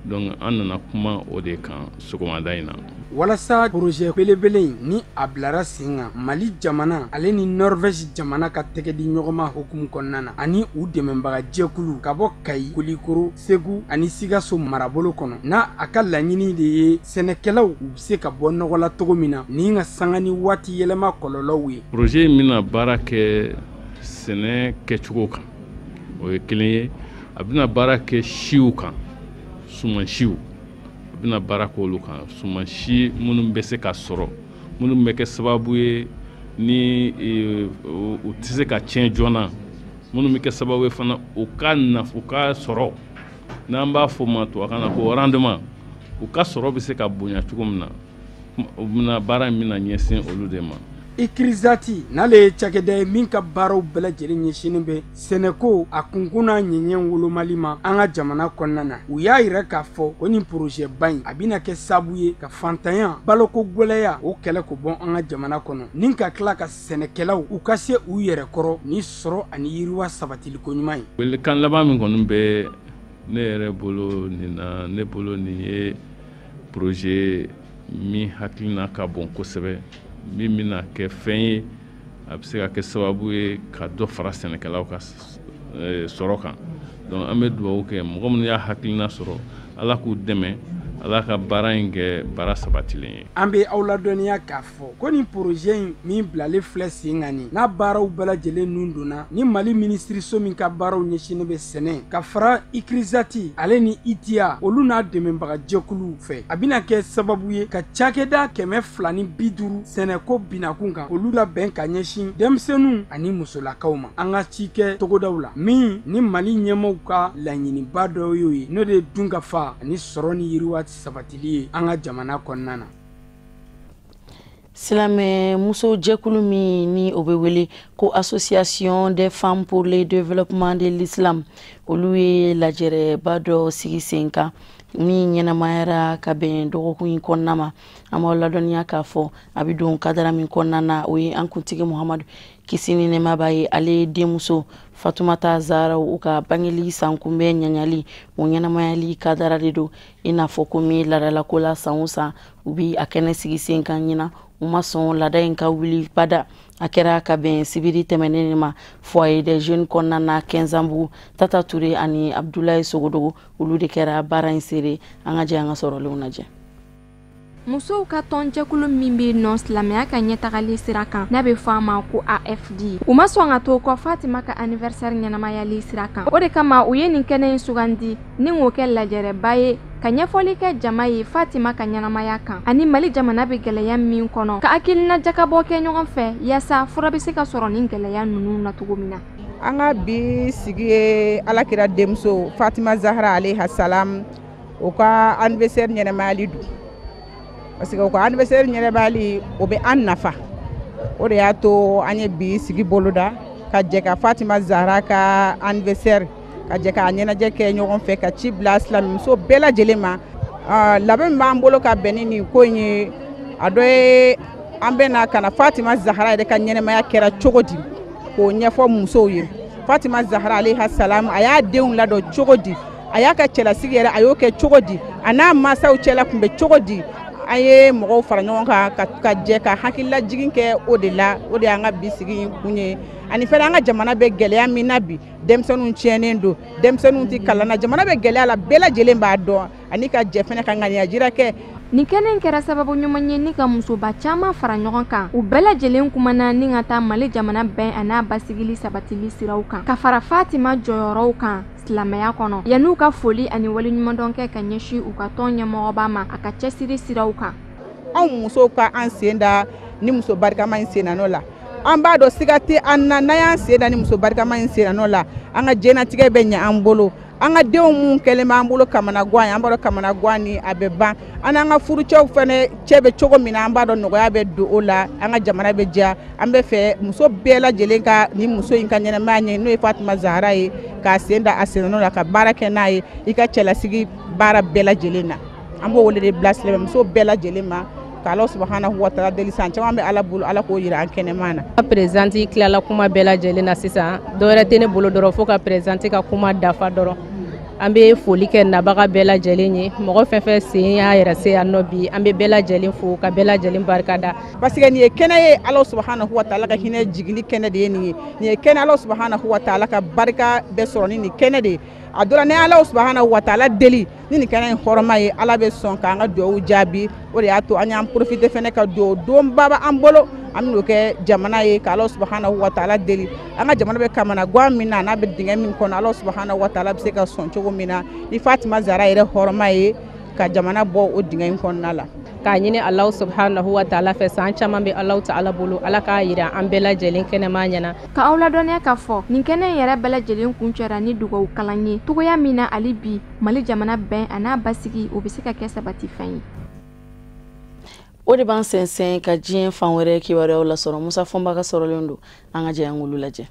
Donc an nana kuma o de kan sɔgɔmada in na. Walasa projet belebele in ni a bilara sen kan, Mali jamana ale ni Norvège jamana ka tɛgɛ di ɲɔgɔn ma hukumu kɔnɔna na, ani u dɛmɛbaga jɛkulu ka bɔ Kayi, Kulikoro, Segu ani Sikaso marabolo kɔnɔ, n'a a ka laɲini de ye sɛnɛkɛlaw u bɛ se ka bɔ nɔgɔ la cogo min na ni ka sanga ni waati yɛlɛma kɔlɔlɔw ye. Projet in bɛna baara kɛ sɛnɛ kɛcogo kan, o ye kelen ye. A bɛna baara kɛ siw kan, suman siw. A bɛna baara k'olu kan, suman si minnu bɛ se ka sɔrɔ, minnu bɛ kɛ sababu ye ni u tɛ se ka tiɲɛ joona, minnu bɛ kɛ sababu ye fana u ka nafa, u ka sɔrɔ, n'an b'a fɔ o ma tubabukan na ko rendement, u ka sɔrɔ bɛ se ka bonya cogo min na. U bɛna baara in bɛna ɲɛsin olu de ma. ICRISAT n'ale ye cakɛda ye min ka baaraw bɛɛ lajɛlen ɲɛsinnen bɛ sɛnɛko a kunkun n'a ɲɛɲɛ wolomali ma an ka jamana kɔnɔna na, u y'a yira k'a fɔ ko nin projet ba in a bɛna kɛ sababu ye ka fantanya, baloko gɛlɛya o kɛlɛ ko bɔ an ka jamana kɔnɔ, ni ka tila ka sɛnɛkɛlaw u ka se u yɛrɛ kɔrɔ ni sɔrɔ ani yiriwa sabatiliko ɲuman ye. Welekan laban min kɔni bɛ ne yɛrɛ bolo nin na, ne bolo nin ye projet min hakilina ka bon kosɛbɛ, min bɛna kɛ fɛn ye a bɛ se ka kɛ sababu ye ka dɔ fara sɛnɛkɛlaw ka sɔrɔ kan. Donc an bɛ dugawu kɛ mɔgɔ minnu y'a hakilina sɔrɔ, Ala k'u dɛmɛ, Ala ka baara in kɛ baara sabatilen ye. An bɛ aw ladɔnniya k'a fɔ ko nin projet in min bilalen filɛ sen kan nin, n'a baaraw bɛɛ lajɛlen nun donna ni Mali minisiriso min ka baaraw ɲɛsinnen bɛ sɛnɛ, ka fara ICRISAT ale ni ITIA olu n'a dɛmɛbaga jɛkuluw fɛ, a bɛna kɛ sababu ye ka cakɛda 250 sɛnɛko binakun kan olu labɛn ka ɲɛsin denmisɛnninw ani musolakaw ma an ka ci kɛ togodaw la, min ni Mali ɲɛmaaw ka laɲiniba dɔ y'o ye, n'o de ye dunkafa ani sɔrɔ ni yiriwa sabatili ye an ka jamana kɔnɔna na. Silamɛ muso jɛkulu min ni o bɛ wele ko Association des femmes pour le développement de l'islam, olu ye lajɛrɛba dɔ sigi sen kan min ɲɛnamayara ka bɛn dɔgɔkun in kɔnɔna ma. An b'aw ladɔnniya k'a fɔ a bɛ don kadara min kɔnɔna na, o ye an kuntigi Muhamadu kisi ni nɛɛma b'a ye, ale denmuso Fatumata Zahara u ka bangeli sankunbɛn ɲaɲali o ɲɛnamayali kadara de don. I n'a fɔ komi laadalako la, san o san u bi a kɛnɛ sigi sen kan, ɲina u ma sɔn laada in ka wuli bada. A kɛra ka bɛn sibiri tɛmɛnen de ma foyer des jeunes kɔnɔna na Kɛnzanbugu. Tata Ture ani Abdulayi Sogodogo olu de kɛra baara in seere. An ka jɛ an ka sɔrɔlenw lajɛ. Musow ka tɔnjɛkulu min bɛ nɔ silamɛya ka ɲɛtagali sira kan, n'a bɛ fɔ a ma ko AFD, u ma sɔn ka to kɔ Fatima ka anniversaire ɲɛnamayali sira kan. O de kama u ye nin kɛnɛ in sugandi ni k'o kɛ lajɛrɛba ye ka ɲɛfɔli kɛ jama ye Fatima ka ɲɛnamaya kan ani Mali jamana bɛ gɛlɛya min kɔnɔ, ka hakilina jakabɔ kɛ ɲɔgɔn fɛ yaasa fura bɛ se ka sɔrɔ nin gɛlɛya ninnu na cogo min na. An ka bi sigi ye Alakira denmuso Fatima Zahara alayha salam o ka anniversaire ɲɛnamayali don, parce que o ka anniversaire ɲɛnamayali o bɛ an nafa. O de y'a to an ye bi sigi boloda ka jɛ ka Fatima Zahara ka anniversaire ka jɛ k'a ɲɛnajɛ kɛ ɲɔgɔn fɛ, ka ci bila silamɛmuso bɛɛ lajɛlen ma. Labɛn min b'an bolo ka bɛn ni nin ko in ye, a dɔ ye an bɛ na ka na Fatima Zahara yɛrɛ ka ɲɛnamaya kɛra cogo di k'o ɲɛfɔ musow ye. Fatima Zahara alayha salam a y'a denw ladon cogo di, a y'a ka cɛlasigi yɛrɛ a y'o kɛ cogo di, a n'a mansaw cɛla tun bɛ cogo di, An ye mɔgɔw fara ɲɔgɔn kan ka jɛ ka hakililajigin kɛ o de la, o de y'an ka bi sigi in kun ye. Ani fɛnɛ an ka jamana bɛ gɛlɛya min na bi, denmisɛnninw tiɲɛnen don, denmisɛnninw tɛ kalan na, jamana bɛ gɛlɛya la, bɛɛ lajɛlen b'a dɔn, ani ka jɛ fɛnɛ ka ŋaniya jira kɛ. Nin kɛnɛ in kɛra sababu ɲuman ye ni ka musoba caman fara ɲɔgɔn kan. U bɛɛ lajɛlen kumana ni ka taa Mali jamana bɛn a n'a basigili sabatili siraw kan, ka fara Fatima jɔyɔrɔw kan silamɛya kɔnɔ, yan'u ka foli ani waleɲumandɔn kɛ ka ɲɛsin u ka tɔn ɲɛmɔgɔba ma a ka cɛsiri siraw kan. Anw musow ka an sen da ni muso barikama in sennanɔ la, an b'a dɔn siga tɛ an na, n'an y'an sen da ni muso barikama in sennanɔ la, an ka diɲɛnatigɛ bɛ ɲɛ an bolo. An ka denw mun kɛlen b'an bolo kamanagan ye, an b'a dɔn kamanagan ni a bɛ ban. An n'an ka furucɛw fɛnɛ cɛ bɛ cogo min na, an b'a dɔn nɔgɔya bɛ don o la, an ka jamana bɛ diya. An bɛ fɛ muso bɛɛ lajɛlen ka ni muso in ka ɲɛnamaya ɲɛ, n'o ye Fatima Zahara ye, k'a sen da a sennanɔ la ka baara kɛ n'a ye i ka cɛlasigi baara bɛɛ lajɛlen na. An b'o wele de bila silamɛmuso bɛɛ lajɛlen ma, k'Ala subahanahu wa taala deli, san caman bɛ Ala bolo, Ala k'o yira an kɛnɛma na. Présidente tilala kuma bɛɛ lajɛlen na sisan, dɔwɛrɛ tɛ ne bolo dɔrɔn fo ka présidente ka kuma dafa dɔrɔn. An bɛ foli kɛ nabaga bɛɛ lajɛlen ye, mɔgɔ fɛn fɛn sen y'a yɛrɛ se yan nɔ bi, an bɛ bɛɛ lajɛlen fo ka bɛɛ lajɛlen barika da. Parce que nin ye kɛnɛ ye, Ala subahanahu wa taala ka hinɛ jigili kɛnɛ de ye nin ye. Nin ye kɛnɛ Ala subahanahu wa taala ka barika bɛ sɔrɔ ni nin kɛnɛ de ye. A dɔ la ni Ala subahanahu wa taala deli ni nin kɛnɛ in hɔrɔma ye, Ala bɛ sɔn k'an ka dugawu jaabi. O de y'a to an y'an profiter fɛnɛ ka dugawu donba b'an bolo, an bɛn'o kɛ jamana ye, k'Ala subahanahu wa taala deli. An ka jamana bɛ kamanagan min na, n'a bɛ dingɛ min kɔnɔ, Ala subahanahu wa taala bɛ se ka sɔn cogo min na ni Fatima Zahara yɛrɛ hɔrɔma ye, ka jamana bɔ o dingɛ in kɔnɔna la. K'a ɲini Alahu subahanahu wa taala fɛ, san caman bɛ Alahu taala bolo, Ala k'a yira an bɛɛ lajɛlen kɛnɛma ɲɛna. Ka aw ladɔnniya k'a fɔ nin kɛnɛ in yɛrɛ bɛɛ lajɛlen kuncɛra ni dugawu kalan ye, togoya min na hali bi Mali jamana bɛn a n'a basigi o bɛ se ka kɛ sabatifɛn ye. O de b'an sɛnsɛn ka diɲɛ fan wɛrɛ kibaruyaw lasɔrɔ. Musa Fɔnba ka sɔrɔlen don, an ka jɛ an k'olu lajɛ.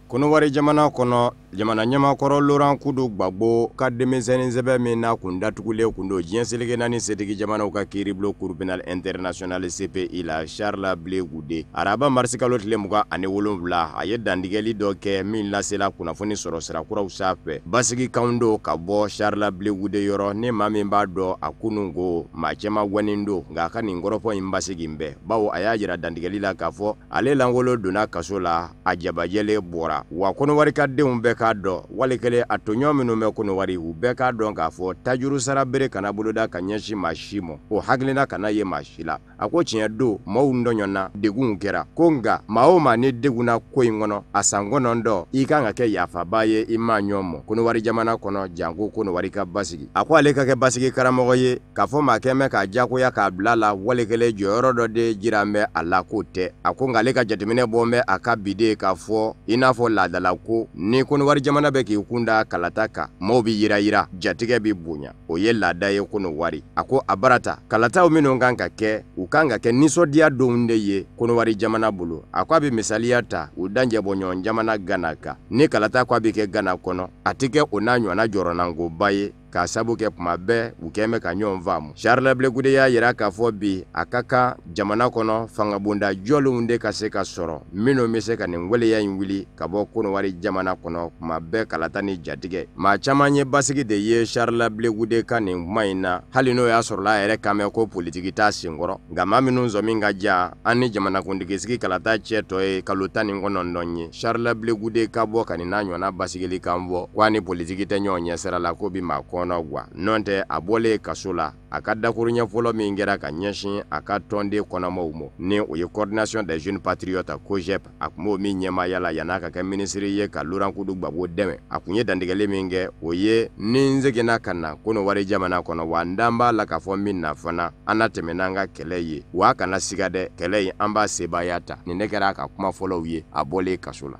Kɔnɔwari jamana kɔnɔ, jamana ɲɛmakɔrɔ Laurent Kudu Gbagbo ka denmisɛnnin sɛbɛn min n'a kun datugulen kun don diɲɛ seleke naani setigi jamanaw ka kiiribulon Cour pénale internationale CPI la, Charles Blé Goudé, araba marisikalo tile 27, a ye dantigɛli dɔ kɛ min lasela kunnafoni sɔrɔ sira kuraw sanfɛ. Basigi kan don ka bɔ Charles Blé Goudé yɔrɔ, ni maa min b'a dɔn a kunun ko maa cɛman gwanin don, nka a ka nin kɔrɔfɔ in basigi bɛɛ, bawo a y'a jira dantigɛli la k'a fɔ ale lankolon donna kaso la, a jabajɛlen bɔra. Wa Kɔnɔwari ka denw bɛɛ k'a dɔn, wali kelen a tɔɲɔ minnu bɛ Kɔnɔwari, u bɛɛ k'a dɔn k'a fɔ tajuru sara bere kana boloda ka ɲɛsin maa si ma, o hakilina kana ye maa si la. A ko tiɲɛ don, maaw tɔɲɔna, degunw kɛra, ko nka maa o maa ni degunna ko in kɔnɔ a san 9 i kan ka kɛ yafaba ye i maa ɲɔgɔn ma Kɔnɔwari jamana kɔnɔ, janko Kɔnɔwari ka basigi. A ko ale ka kɛ basigi karamɔgɔ ye, k'a fɔ maa kɛn bɛ k'a jagoya k'a bila la, wali kelen jɔyɔrɔ dɔ de jira bɛ a la, k'o tɛ. A ko nka ale ka jateminɛ bɔ bɛ a ka biden k'a fɔ i n'a fɔ laadala ko ni Kɔnɔwari jamana bɛ k'i kun da kalata kan, maaw bɛ yira yira, jatigɛ bɛ bonya, o ye laada ye Kɔnɔwari. A ko a barata kalataw minnu kan ka kɛ, u kan ka kɛ nisɔndiya donw de ye Kɔnɔwari jamana bolo. A ko a bɛ misaliya ta u danjɛbɔɲɔgɔn jamana Gana kan, ni kalata ko a bɛ kɛ Gana kɔnɔ, a tɛ kɛ o n'a ɲɔgɔnna jɔrɔnankoba ye, k'a sabu kɛ kuma bɛɛ u kɛn bɛ ka ɲɔgɔn faamu. Charles Blé Goudé y'a yira k'a fɔ bi a ka kan jamana kɔnɔ fangabonda jɔlenw de ka se ka sɔrɔ minnu bɛ se ka nin waleya in wuli ka bɔ Kɔnɔwari jamana kɔnɔ kuma bɛɛ kalata ni jatigɛ. Maa caman ye basigi de ye Charles Blé Goudé ka nin kuma in na, hali n'o y'a sɔrɔla a yɛrɛ kan mɛn ko politiki t'a senkɔrɔ, nka maa minnu sɔmi ka jan an ni jamanakuntigi sigi kalata cɛ tɔ ye kalo 19 ye, Charles Blé Goudé ka bɔ ka nin n'a ɲɔgɔnna basigili kan bɔ ko a ni politiki tɛ ɲɔgɔn ɲɛ sira la, ko bi maa kɔnɔ gwa. Nɔ tɛ, a bɔlen kaso la, a ka dakuruɲɛ fɔlɔ min kɛra ka ɲɛsin a ka tɔnden kɔnɔmaw ma, ni o ye coordination des jeunes patriotes COJEP, a tun b'o min ɲɛmaaya la yann'a ka kɛ minisiri ye ka Laurent Kudu Gbagbo dɛmɛ, a tun ye dantigɛli min kɛ o ye ni n seginna ka na Kɔnɔwari jamana kɔnɔ, wa n dan b'a la k'a fɔ min na fana, an na tɛmɛ n'an ka kɛlɛ ye, wa a kana siga dɛ, kɛlɛ in an b'a sebaaya ta. Nin ne kɛra a ka kuma fɔlɔw ye a bɔlen kaso la.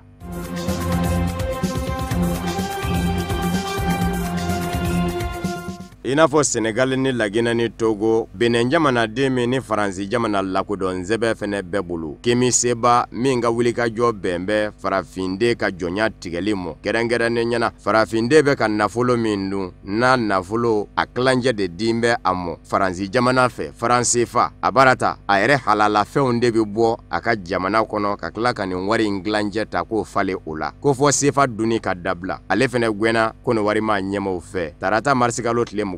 I n'a fɔ Senegal ni Laginɛ ni Togo, Benin jamanaden min ni Faransi jamana lakodɔn sɛbɛn fɛnɛ bɛɛ bolo. Kemi Seba min ka wulikajɔ bɛn bɛ farafinden ka jɔnya tigɛli mɔ, kɛrɛnkɛrɛnnen ɲɛna farafinden bɛ ka nafolo min dun, n'a nafolo a tilancɛ de din bɛ a mɔ Faransi jamana fɛ, franc CFA a baara ta a yɛrɛ halalafɛnw de bɛ bɔ a ka jamana kɔnɔ ka tila ka nin wari in tilancɛ ta k'o falen o la, ko fɔ CFA dunni ka dabila. Ale fɛnɛ gwɛnna Kɔnɔwari maa ɲɛmaw fɛ tarata marisikalo tile 26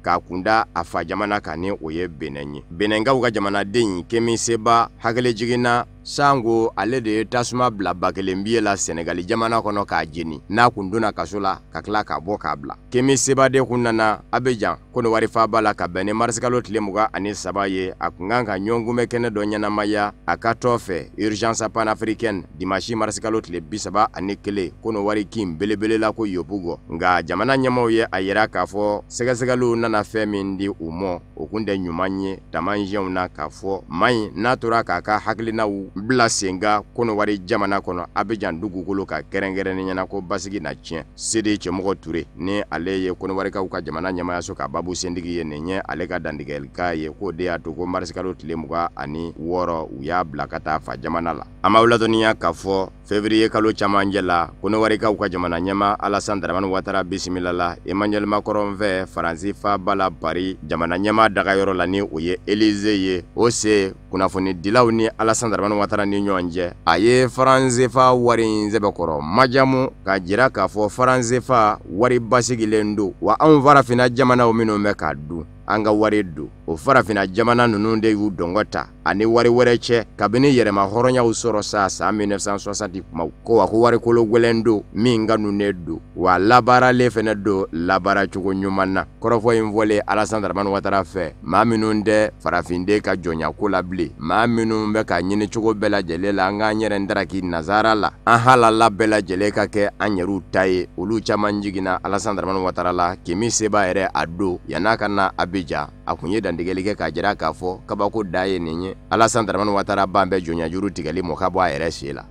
k'a kunda a fa jamana kan ni o ye Benin ye. Beninkaw ka jamanaden Kemi Seba hakili jiginna sanko ale de ye tasuma bila 1000 biye la Senegali jamana kɔnɔ k'a jeni, n'a kun donna kaso la ka tila k'a bɔ k'a bila. Kemi Seba de kun nana Abidjan Kɔnɔwari faaba la ka bɛn ni marisikalo tile 23 ye. A kun kan ka ɲɔgɔnkunbɛn kɛnɛ dɔ ɲɛnamaya a ka tɔ fɛ Urgence panafricaine dimanche marisikalo tile 31 Kɔnɔwari kin belebele la ko Yopougon. Nka jamana ɲɛmaaw ye a yira k'a fɔ sɛgɛsɛgɛliw nana fɛn min di u mɔ, o kun tɛ ɲuman ye taamasiyɛnw na k'a fɔ maa in n'a tora k'a ka hakilinaw bila sen kan Kɔnɔwari jamana kɔnɔ Abidjan dugukolo ka kɛrɛnkɛrɛnnen ɲɛna ko basigi na tiɲɛ. Sidi Cɛmɔgɔ Ture ni ale ye Kɔnɔwarikaw ka jamana ɲɛmaayaso ka babu sentigi ye, nin ye ale ka dantigɛlikan ye k'o de y'a to ko marisikalo tile 26 u y'a bila ka taa fa jamana la. An b'aw ladɔnniya k'a fɔ février kalo camancɛ la Kɔnɔwarikaw ka jamana ɲɛmaa Alassane Dramane Ouattara bisimila la Emmanuel Macron fɛ Faransi faaba la Paris jamana ɲɛmaa dagayɔrɔ la ni o ye Élysée ye. O se kunnafonidilaw ni Alassane Dramane Ouattara ni ɲɔgɔn cɛ, a ye franc CFA wari in sɛbɛkɔrɔ majamu k'a jira k'a fɔ franc CFA wari basigilen don, wa anw farafinna jamanaw minnu bɛ k'a dun, an ka wari don. O farafinna jamana ninnu de y'u dɔngɔ ta ani wari wɛrɛ cɛ kabini yɛrɛma hɔrɔnyaw sɔrɔ sa san 1960 kumaw ko wa ko warikolo gwɛlɛn don min kanunen don, wa labaaralen fɛnɛ don labaaracogo ɲuman na. Kɔrɔfɔ in fɔlen Alassane Dramane Ouattara fɛ, maa minnu tɛ farafinden ka jɔnyako la bilen, maa minnu bɛ ka ɲini cogo bɛɛ lajɛlen la an k'an yɛrɛ daraki nazara la, an halala bɛɛ lajɛlen ka kɛ an yɛrɛw ta ye, olu caman jiginna Alassane Dramane Ouattara la. Kemi Seba yɛrɛ a don yann'a ka na Abidjan, a kun ye dantigɛli kɛ k'a jira k'a fɔ kabako da ye nin ye. Alassane Dramane Ouattara ban bɛ jɔnyajuru tigɛli mɔ ka bɔ a yɛrɛ sen la.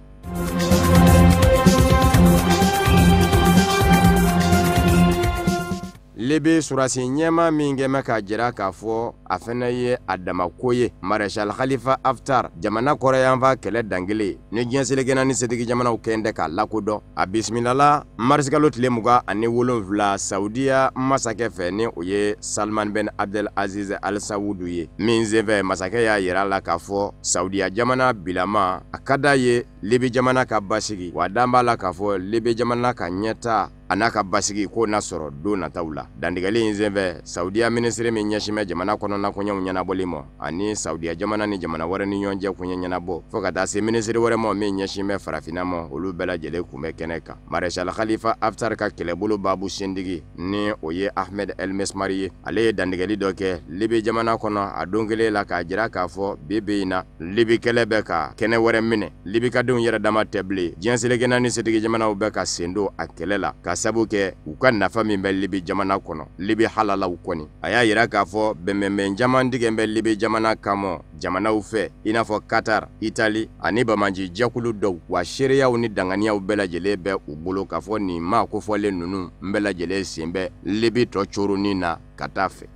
Libi surasi ɲɛma min kɛmɛ k'a jira k'a fɔ a fɛnɛ ye a damako ye, Maréchal Khalifa Haftar jamana kɔrɔyanfan kɛlɛ dankelen ni diɲɛ seleke ni setigi jamanaw kɛn tɛ k'a lakodɔn, a bisimilala marisikalo tile 27 Saudiya masakɛ fɛ ni o ye Salman Ben Abdel Aziz Al Saoud ye. Min senfɛ masakɛ y'a yira la k'a fɔ Saudiya jamana bilama a ka d'a ye Libi jamana ka basigi, wa dan b'a la k'a fɔ Libi jamana ka ɲɛta a n'a ka basigi k'o na sɔrɔ don nataw la. Dantigɛli in senfɛ Saudiya minisiri min ɲɛsin bɛ jamana kɔnɔna koɲɛw ɲɛnabɔli ma ani Saudiya jamana ni jamana wɛrɛ ni ɲɔgɔn cɛ koɲɛ ɲɛnabɔ, fo ka taa se minisiri wɛrɛ ma min ɲɛsin bɛ farafinna ma, olu bɛɛ lajɛlen kun bɛ kɛnɛ kan. Maréchal Khalifa Haftar ka kɛlɛbolo babu sentigi ni o ye Ahmed El Mesmari ye, ale ye dantigɛli dɔ kɛ Libi jamana kɔnɔ a don kelen la k'a jira k'a fɔ bi bi in na Libi kɛlɛ bɛ ka kɛnɛ wɛrɛ minɛ. Libikadenw yɛrɛ dama tɛ bilen, diɲɛ seleke naani setigi jamanaw bɛ ka sen don a kɛlɛ la ka sabu kɛ u ka nafa min bɛ Libi jamana kɔnɔ, Libi halalaw kɔni. A y'a yira k'a fɔ bɛnbɛnbɛn caman tigɛ bɛ Libi jamana kama jamanaw fɛ i n'a fɔ Qatar, Italie ani bamanci jɛkulu dɔw, wa seereyaw ni danganiyaw bɛɛ lajɛlen bɛ u bolo k'a fɔ nin maa kofɔlen ninnu bɛɛ lajɛlen sen bɛ Libi tɔ coronin na ka taa fɛ.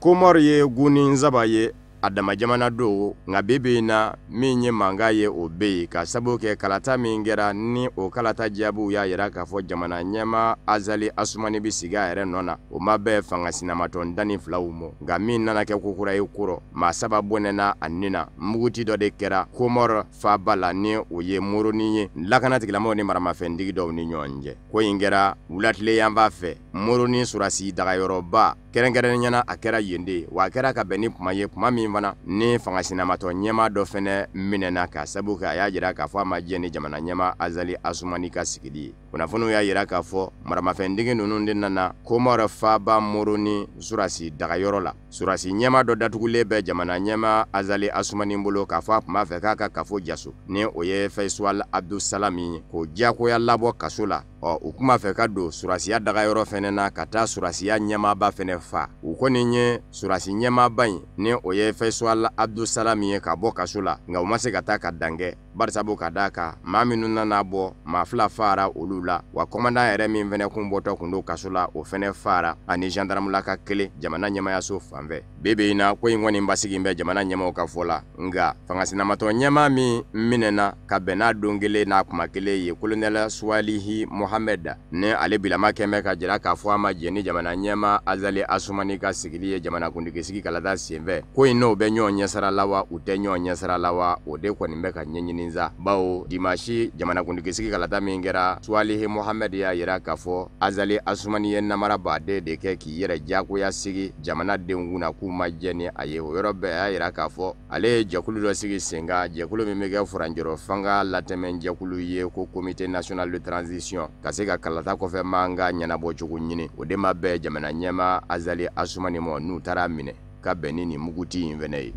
Komɔri ye gunni saba ye a dama jamana don, nka bi bi in na min ye mankan ye o bɛ yen ka sababu kɛ kalata min kɛra ni o kalata jaabiw y'a yira k'a fɔ jamana ɲɛmaa Azali Asumani bɛ sigi a yɛrɛ nɔ na, o ma bɛn fanga sinamatɔn 12 ma. Nka min nana kɛ kokura ye kɔrɔ, maa 3 bɔnɛna a nin na. Muguti dɔ de kɛra Komɔri faaba la ni o ye Moroni ye, lakana tigilamɔgɔw ni maramafɛntigi dɔw ni ɲɔgɔn cɛ. Ko in kɛra wulatile yanfan fɛ Moroni surasi dagayɔrɔba kɛrɛnkɛrɛnnen ɲɛna, a kɛra yen de, wa a kɛra ka bɛn ni kuma ye, kuma min fana ni fanga sinamatɔ ɲɛmaa dɔ fɛnɛ minɛna ka sabu kɛ a y'a jira k'a fɔ a ma jɛn ni jamana ɲɛmaa Azali Asumani ka sigili ye. Kunnafoniw y'a jira k'a fɔ maramafɛntigi ninnu de nana Komɔri faaba Moroni surasi dagayɔrɔ la. Surasi ɲɛmaa dɔ datugulen bɛ jamana ɲɛmaa Azali Asumani bolo k'a fɔ a tun b'a fɛ k'a ka kafo jaso ni o ye Faisal Abdusalami ye, k'o diyagoya labɔ kaso la. Ɔ u tun b'a fɛ ka don surasiya dagayɔrɔ fɛnɛ na ka taa surasiya ɲɛmaaba fɛnɛ fa. U kɔni ye surasi ɲɛmaaba in ni o ye Faisal Abdusalami ye ka bɔ kaso la, nka u ma se ka taa ka dan kɛ. Barisabu ka d'a kan maa minnu nana bɔ, maa 2 faara olu la, wa kɔmandan yɛrɛ min fɛnɛ kun bɔtɔ kun don kaso la, o fɛnɛ faara, ani gendarmulaka 1 jamana ɲɛmayaso fanfɛ. Bi in na ko in kɔni basigi bɛ jamana ɲɛmaw ka fɔ la. Nka fangasinamatɔ ɲɛmaa min minɛna ka bɛn n'a don kelen n'a kuma kelen ye, colonel Suwalihi Mohamed, ni ale bilama kɛmɛ ka jira k'a fɔ a ma jɛn ni jamana ɲɛmaa Azali Asumani ka sigili ye jamanakuntigi sigi kalata senfɛ. Ko in n'o bɛ ɲɔgɔn ɲɛsira la wa u tɛ ɲɔgɔn ɲɛsira la wa, o de kɔni bɛ ka ɲɛɲini sa, bawo dimanche jamanakuntigi sigi kalata min kɛra, Suwalihi Mohamed y'a jira k'a fɔ Azali Asumani ye namara baden de kɛ k'i yɛrɛ diyagoya sigi jamana denw kunna k'u ma jɛ ni a ye. O yɔrɔ bɛɛ a y'a jira k'a fɔ ale ye jɛkulu dɔ sigi sen kan, jɛkulu min bɛ kɛ furancɛrɔ fanga latɛmɛ jɛkulu ye, ko comité national de transition, ka se ka kalata kɔfɛ mankan ɲɛnabɔ cogo ɲini. O de ma bɛn jamana ɲɛmaa Azali Asumani ma, n'u taara minɛ ka bɛn ni nin muguti in fɛnɛ ye.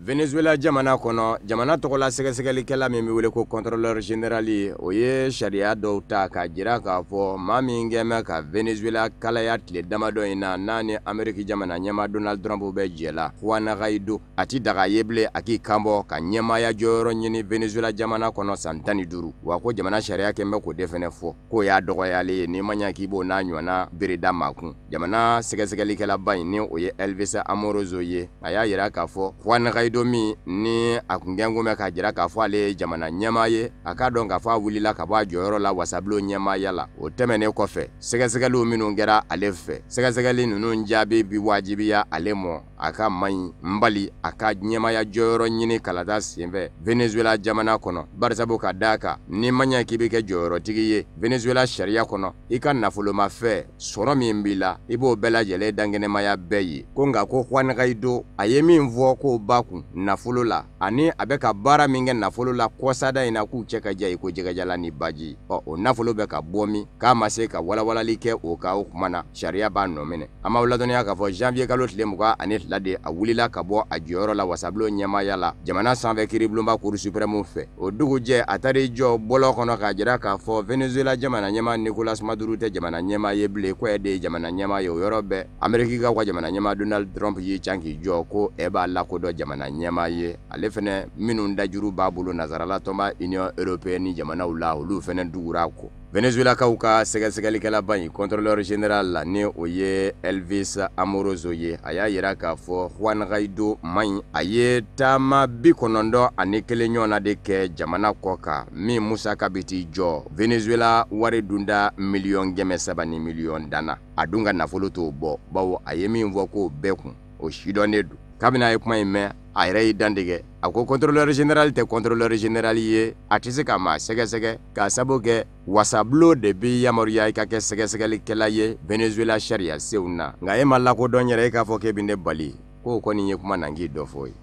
Venezuela jamana kɔnɔ, jamana tɔgɔla sɛgɛsɛgɛlikɛla min bɛ wele ko contrôleur général, o ye sariya dɔw ta k'a jira k'a fɔ maa min kɛn bɛ ka Venezuela kalaya tile damadɔ in na, n'a ni Amérique jamana ɲɛmaa Donald Trump bɛ jɛ la, Juan Guaido, a ti daga ye bilen a k'i kanbɔ ka ɲɛmaaya jɔyɔrɔ ɲini Venezuela jamana kɔnɔ san 15. Wa ko jamana sariya kɛn bɛ k'o de fɛnɛ fɔ k'o y'a dɔgɔyalen ye, n'i ma ɲɛ k'i b'o n'a ɲɔgɔnna bere da maa kun. Jamana sɛgɛsɛgɛlikɛlaba in, ni o ye Elvis Amoroso ye, a y'a jira k'a fɔ Juan Guaido min ni a kun gɛnko bɛ k'a jira k'a fɔ ale ye jamana ɲɛmaa ye, a k'a dɔn k'a fɔ a wulila ka bɔ a jɔyɔrɔ la wasabulon ɲɛmaaya la. O tɛmɛnen kɔfɛ, sɛgɛsɛgɛliw minnu kɛra ale fɛ, sɛgɛsɛgɛli ninnu jaabi bi wajibiya ale mɔ a ka man ɲi bali a ka ɲɛmaaya jɔyɔrɔ ɲini kalata senfɛ Venezuela jamana kɔnɔ. Barisabu ka d'a kan n'i ma ɲɛ k'i bɛ kɛ jɔyɔrɔtigi ye Venezuela sariya kɔnɔ, i ka nafolomafɛn sɔrɔ min b'i la, i b'o bɛɛ lajɛlen dankɛnɛmaya bɛɛ ye. Ko nka ko Juan Guaido a ye min fɔ k'o ba kun nafolo la, ani a bɛ ka baara min kɛ nafolo la kɔsada in na, k'u cɛ ka diya i ko jɛgɛjalan ni baji. Ɔ o nafolo bɛ ka bɔ min, k'a ma se ka walawalali kɛ o kan, o kuma na sariya b'a nɔ minɛ. An b'aw ladɔnniya k'a fɔ janvier kalo tile 22 de a wulila ka bɔ a jɔyɔrɔ la wasabulon ɲɛmaaya la jamana sanfɛ kiiribulonba Cour suprême fɛ. O dugujɛ a taara i jɔ bɔlɔn kɔnɔ k'a jira k'a fɔ Venezuela jamana ɲɛmaa Nicolas Maduro tɛ jamana ɲɛmaa ye bilen, ko de ye jamana ɲɛmaa ye. O yɔrɔ bɛɛ Amérique ka jamana ɲɛmaa Donald Trump y'i can k'i jɔ ko e b'a lakodɔn jamana ɲɛmaa ye. Ale fɛnɛ minnu dajuru b'a bolo nazarala tɔnba Union européenne jamanaw la, olu fɛnɛ dugura kɔ. Venezuelakaw ka sɛgɛsɛgɛlikɛlaba in, contrôleur général la, ni o ye Elvis Amoroso ye, a y'a jira k'a fɔ Juan Guaido man ɲi, a ye taama 91 ɲɔgɔnna de kɛ jamana kɔ kan, min musaka bɛ t'i jɔ Venezuela wari dunda 300 miliyɔn ni 10 na. A dun ka nafolo t'o bɔ, bawo a ye min fɔ k'o bɛɛ kun, o sidɔnnen don. Kabini a ye kuma in mɛn, a yɛrɛ y'i dantigɛ, a ko contrôleur général tɛ contrôleur général ye, a tɛ se ka maa sɛgɛsɛgɛ k'a sabu kɛ wasabulon de bɛ yamaruya i ka kɛ sɛgɛsɛgɛlikɛla ye Venezuela sariya senw na. Nka e ma lakodɔn yɛrɛ, e k'a fɔ k'e bɛ ne bali, k'o kɔni ye kuma nangi dɔ fɔ ye.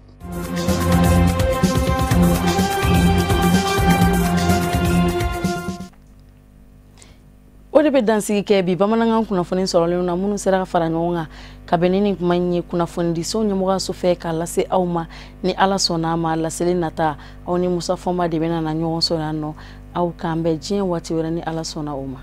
O de bɛ dansigi kɛ bi bamanankan kunnafoni sɔrɔlenw na, minnu sera ka fara ɲɔgɔn kan ka bɛn ni nin kuma in ye kunnafonidiso ɲɛmɔgɔyaso fɛ k'a lase aw ma. Ni Ala sɔnna a ma, laseli nata aw ni Musa Fɔnba de bɛna na ɲɔgɔn sɔrɔ yan nɔ. Aw k'an bɛn diɲɛ waati wɛrɛ ni Ala sɔnna o ma.